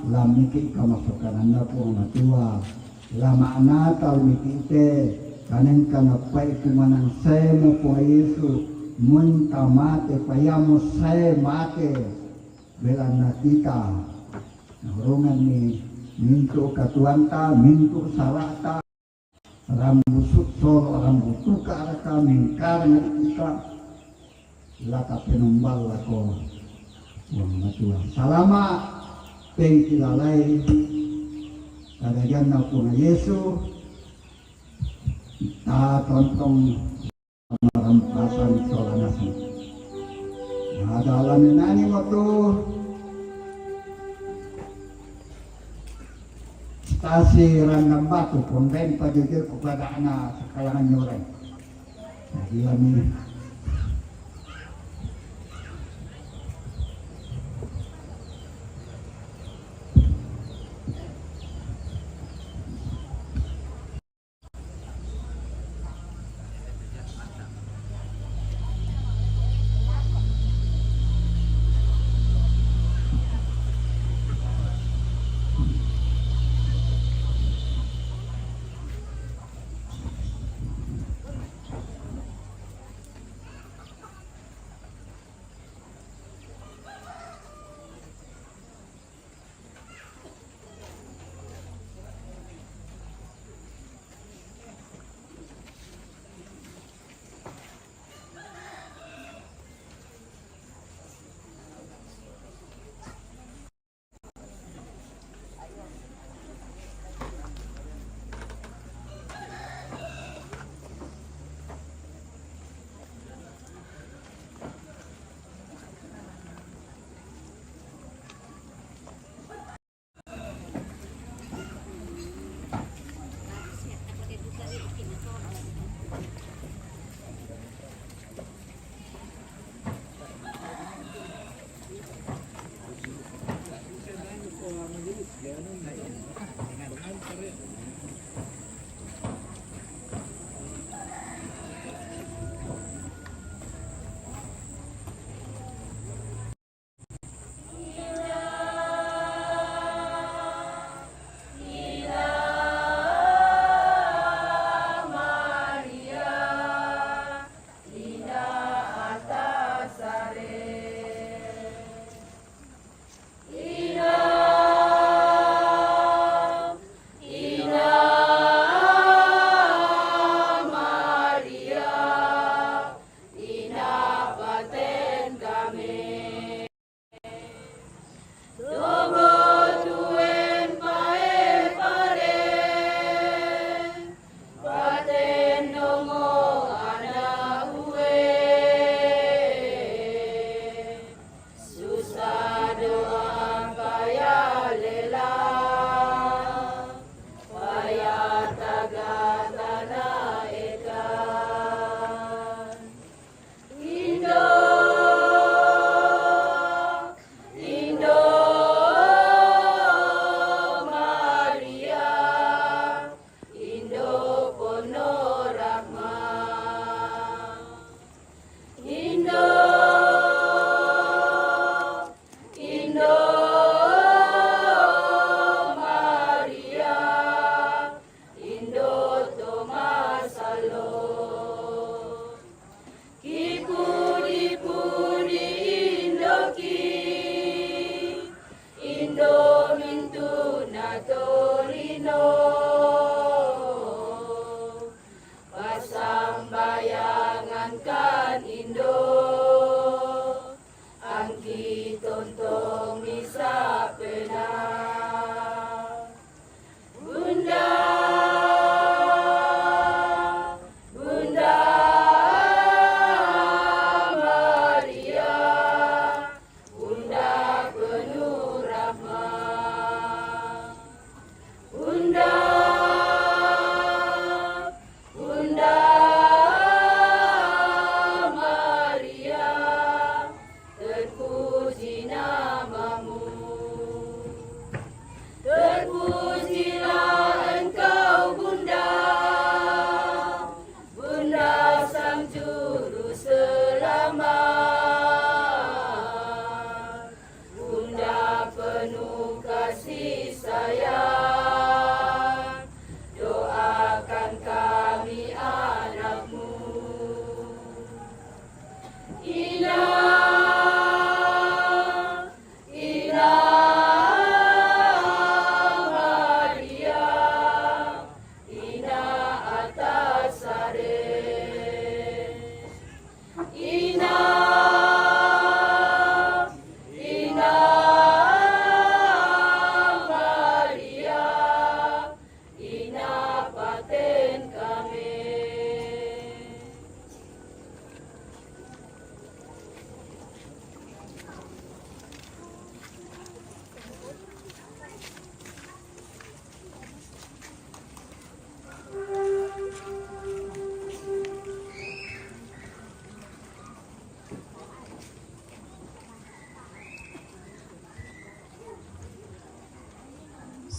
lamiki kamasokanan na puang matua. Lama nata lamiki te. Kaneng kanapai kumanang semo puang Yesu. Mun tamate payamu sai mate. Belanna kita. Nahurungan ni mintu katuanta, mintu sarata, rambu solo, rambu tuka raka, mingkarang kita, laka penumbal lako Puang Matua. Salama pengkilalai kadaganna Puang Yesu, ta tontong marampasan sola nasi. Ada alami nani waktu Kasi Randang Batu, pun ben pa jujur ku kada na sakalangan nyo ren. Jadi kami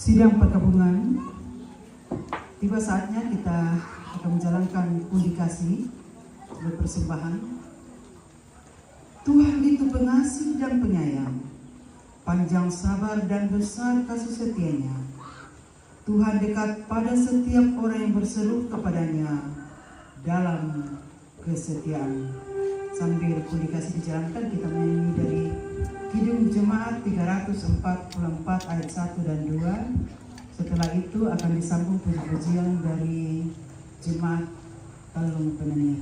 Sidang perkabungan, tiba saatnya kita akan menjalankan pungli kasih dan persembahan. Tuhan itu pengasih dan penyayang, panjang sabar dan besar kasih setianya. Tuhan dekat pada setiap orang yang berseru kepadanya dalam kesetiaan. Sambil pungli kasih dijalankan, kita menyanyi dari Kidung Jemaat tiga ratus empat puluh empat ayat satu dan dua. Setelah itu akan disambung puji-pujian dari Jemaat Tallung Penennian.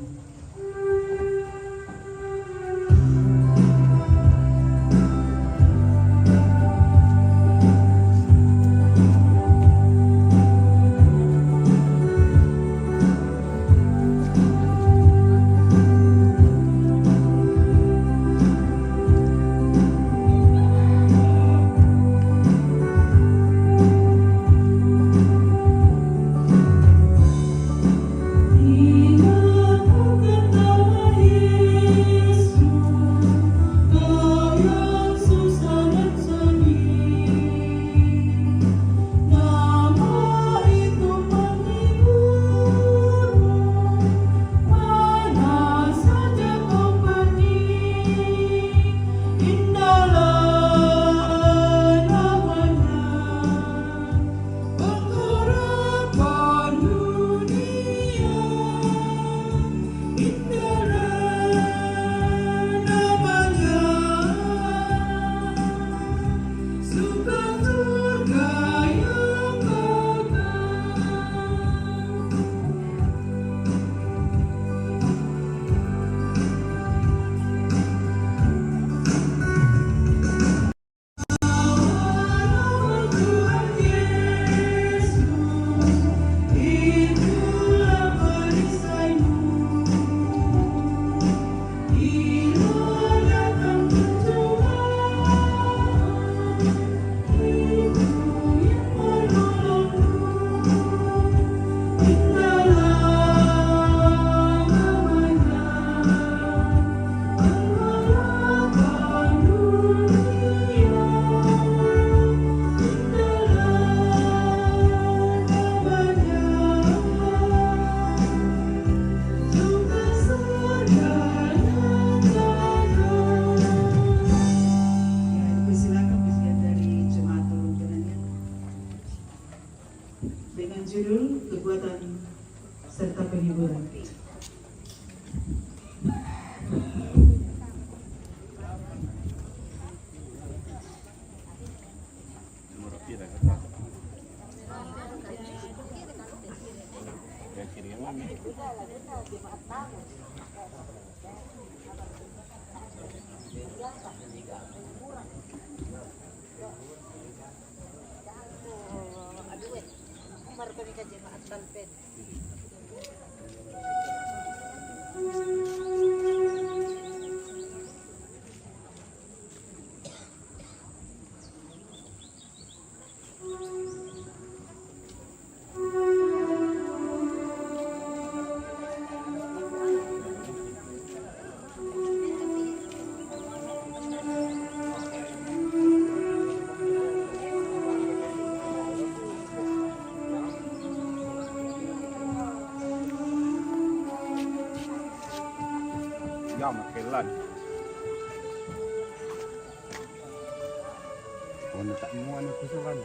Ya, dipersilakan bagian dari jemaat turun ke nanya dengan judul kekuatan serta penghiburan. Ya, makelan. Ono tak muan aku sokan.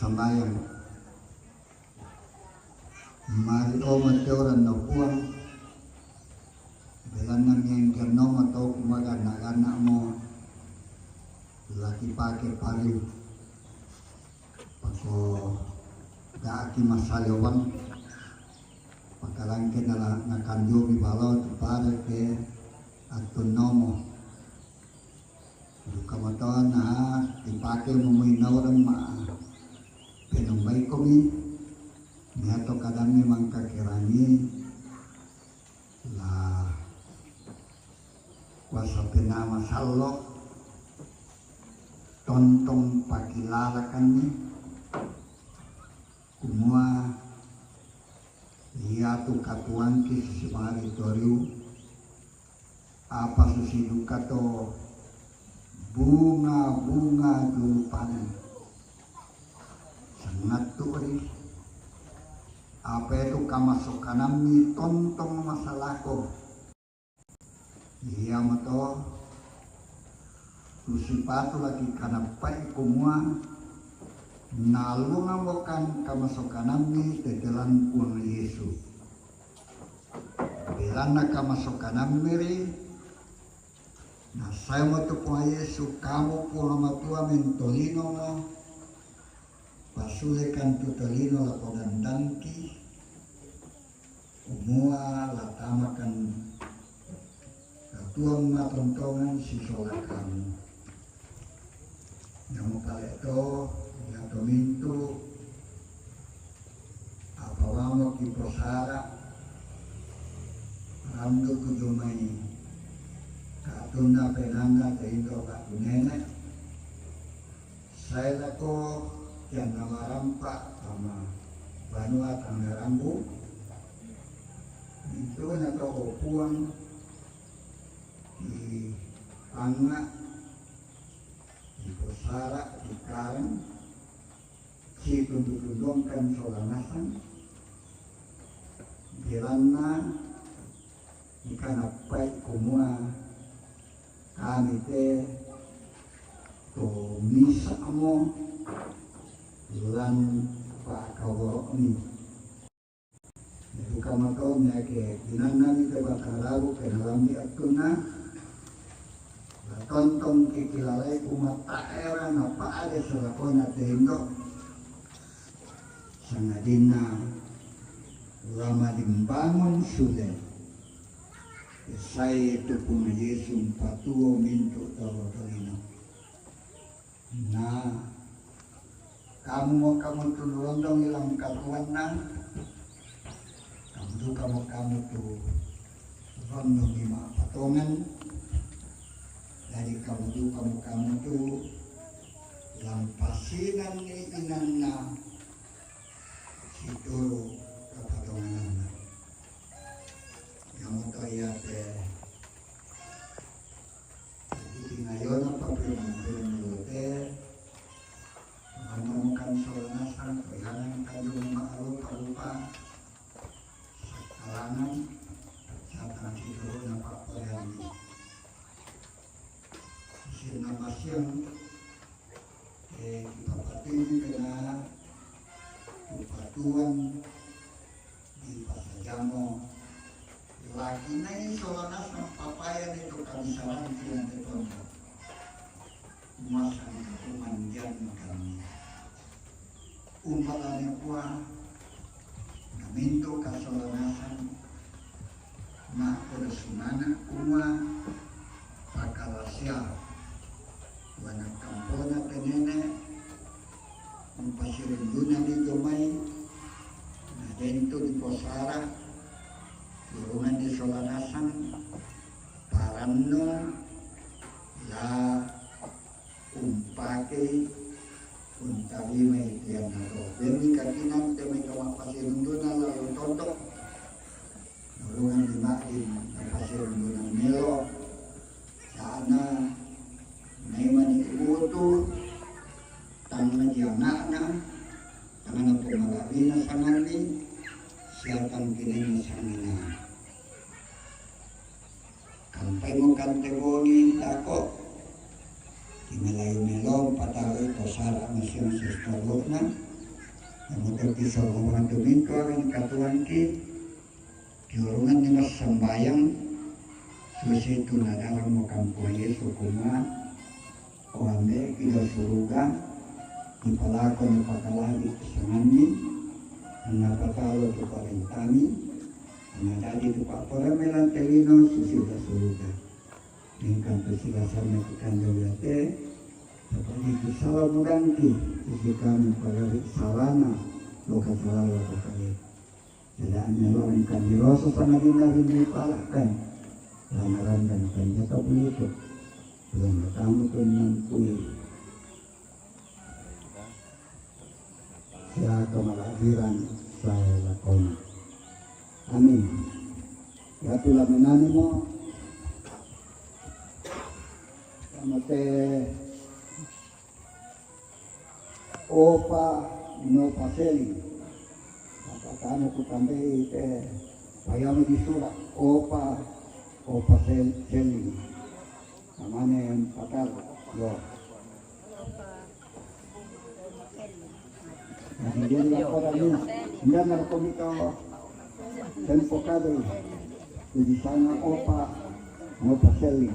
Sambayang. Mari o mate oran no Puang, belanna miangkian no mato kumaga nagana mo laki pake pariu. Pako daki masalewang, pakalangke na nakanjobi balo tu pare ke atun nomo. Duka matona dipake mumui naurang ma penumbai komi. Niato kadami mangkakerangi la kuasa penama sallo tontong pakilalakanni kumua iatu katuangki susi mari toriu apa susi duka to bunga-bunga julupangan sangattu ri apa itu kamasokanammi tontong masalako. Iya mato tusipatu laki kanappai kumua nalunga mokan kamasokanammi tetelan Puang Yesu. Belanna kamasokanammi ri nasaemo tu Puang Yesu kamu Puang Matua mentolinomo pasulekan tu tolino lako gandangki. Umua latamakan katuang matontongan sisolakamu. Namo pale to, ya to mintu apa wamo kiposara randu kujumai katunna penanna teindo katunene. Sae lako kianna marampa tama banua Tangarambu. Itu na to Puang di Panga di Posara di Karang si tundu-tundongkan sola nasang. Bilanna ikanappai kumua kami te to misa'mo lan pakaworo'mi. Itu kamato miake binannami te batararu kenalammi attunna la tontong kikilalai umatta'era napa'ade salakona tendo. Sangadinna la malimbangun sule, sai tu Puang Yesu mpatuo mintu tau tolino. Na kamu mo kamu tu londong ilang katuanna, kamu tu kamu kamu tu londong lima patongan, jadi kamu tu kamu kamu tu lampasinan ni inanna. Situru kapatongananna. Namoto iate tingayona papirang-pirang lote, manamukan sola nasang, pegangan kanjung ma'rupa-rupa, sakkalangan, satang situru napaporeangi. Sina masiang, eh, kipapatini kena kipatuan di pasajamo lagi nai sola nasang papaya ni to kami saranti yang tetondo. Masang kumandian kami. Umpalane kua, namintu kasolanasan, makkoda sumana kumua, pakarasia, wana kampona penene, mupasirundunani jomai, nadentu diposara, turungan di solanasan, parannu, la umpakei untarimai tianna to. Demi kakinang te mai kama pasirunduna lalu tondok. Nurungan di Madin, na pasirunduna melo. Sana naimani utu, tangan di anakna, tangan pemalabina sanganni, siapang kinena sangana. Kampaimo kante bongi tako. Timelayu melong patawi to sara masiang sistolokna. Namuda ki sa orang tu mintu orang katuan ki, ki orang ni mas sambayang, susi tu nadaran mo kampo Yesu kuma, o ambe ki da suruga, ipalako ni pakalagi sanganni, na patalo tu parentami, na dadi tu paparemelan telino susi da suruga. Ingkan tu silasan na ki kanda yate, tapadi tu sala mudanti, susi kami pagari salana, loka salala pakale. Jala anya lo ingkan diroso sama dina rindu palakan, langaran dan kanya kabulitu. Belum bertamu tu nampui. Sia kamalahiran saya lakona. Amin. Yatu laminani mo. Sama te opa no paseli. Apa kamu ku tambahi te payamu di sura opa, opa sel-, seli. Namanya yang patar. Yo. Jadi, jadi lapor ini, nda narkomika tempo kadri, di sana opa, opa seli.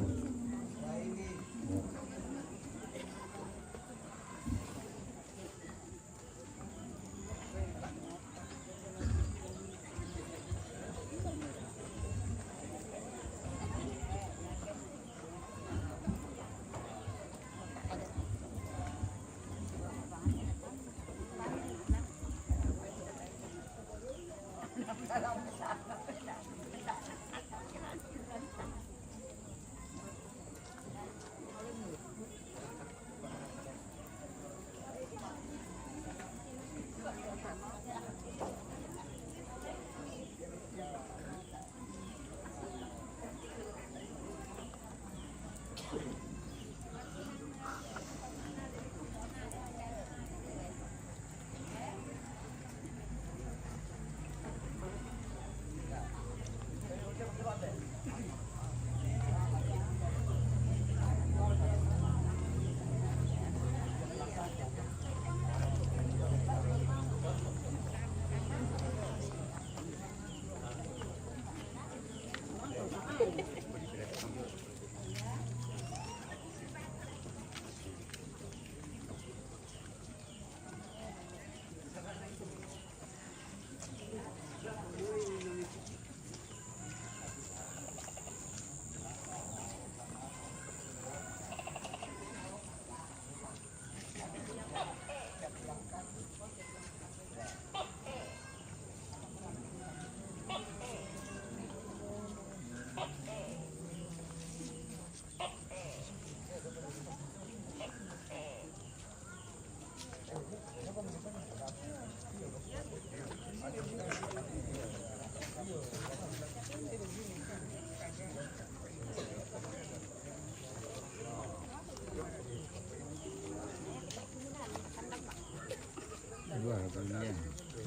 Dua kalinya.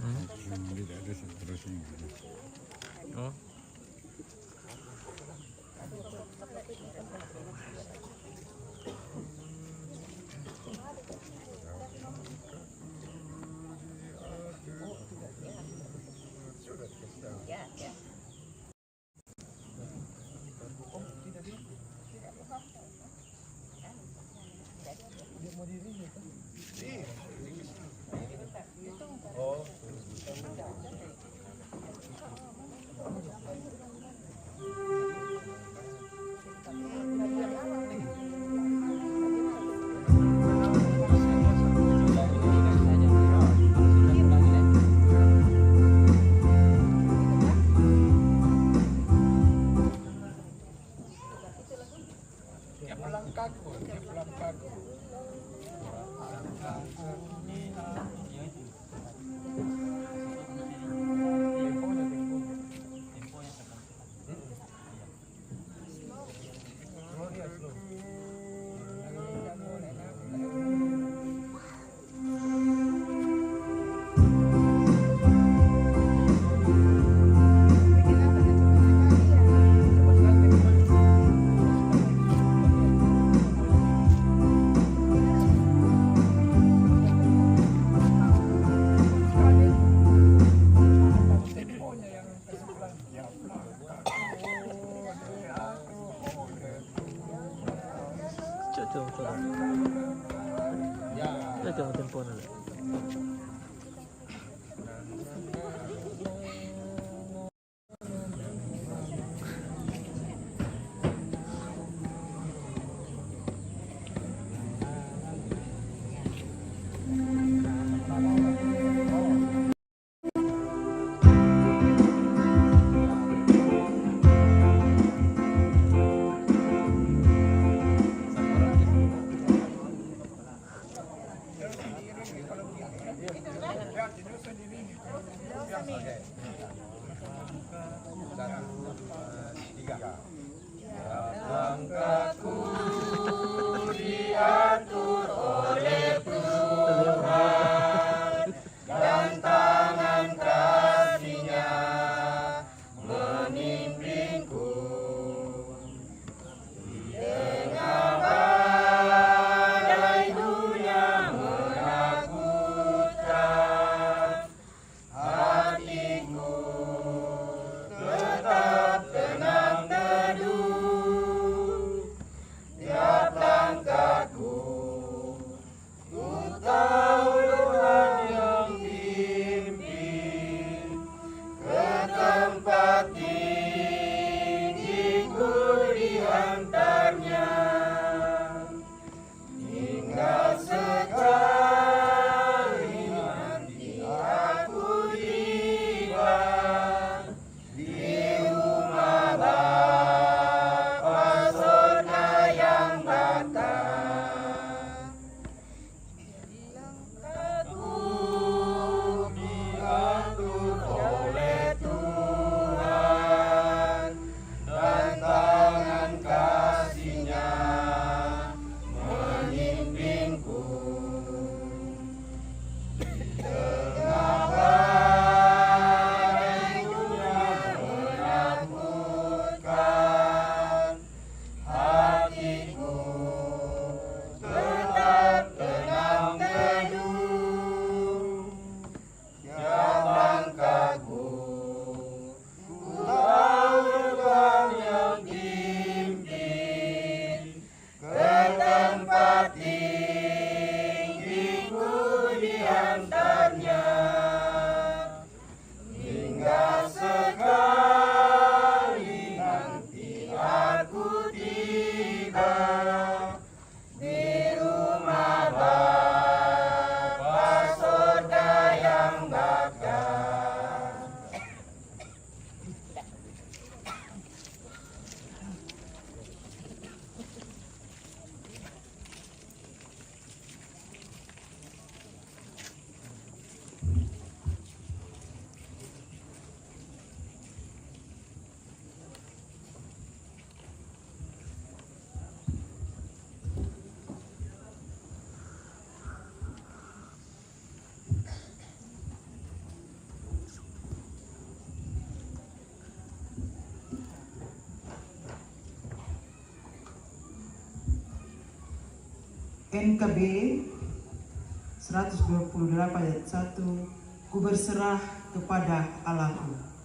Hmm? Yang tidak ada seterusnya. Oh. Ito, ito. Ito, tempo na lang. Langkahku diatur oleh Tuhan dan tangan kasih-Nya memimpinku. Di tengah badai dunia menakutkan, hatiku tetap tenang teduh. Tiap langkahku, ku tahu Tuhan yang pimpin. Ke tempat tinggi ku diantar-Nya. Hingga sekali nanti aku tiba di rumah Bapa sorga yang bakal. Langkahku diatur oleh Tuhan dan tangan kasih-Nya memimpinku. Di tengah badai dunia menakutkan, hatiku tetap tenang teduh. Tiap langkahku, ku tahu Tuhan yang pimpin. Ke tempat tinggi ku diantar-Nya. Hingga sekali nanti aku tiba di rumah Bapa sorga yang bakal. N K B seratus dua puluh delapan ayat satu, ku berserah kepada Allahku.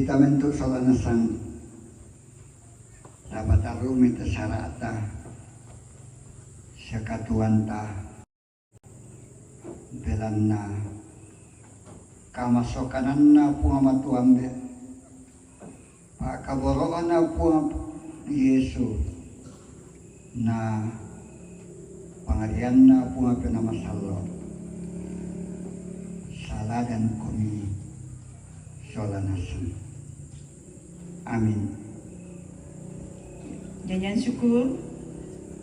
Ita mentu sola nasang, dapat arumi ta sarata, sakatuanta, belanna, kamasokananna Puang Matuambe, pakaboro'na Puang Yesu, na pangarianna Puang Penamasallo, saladan komi sola nasang. Amin. Nyanyian syukur,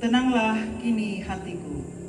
tenanglah kini hatiku.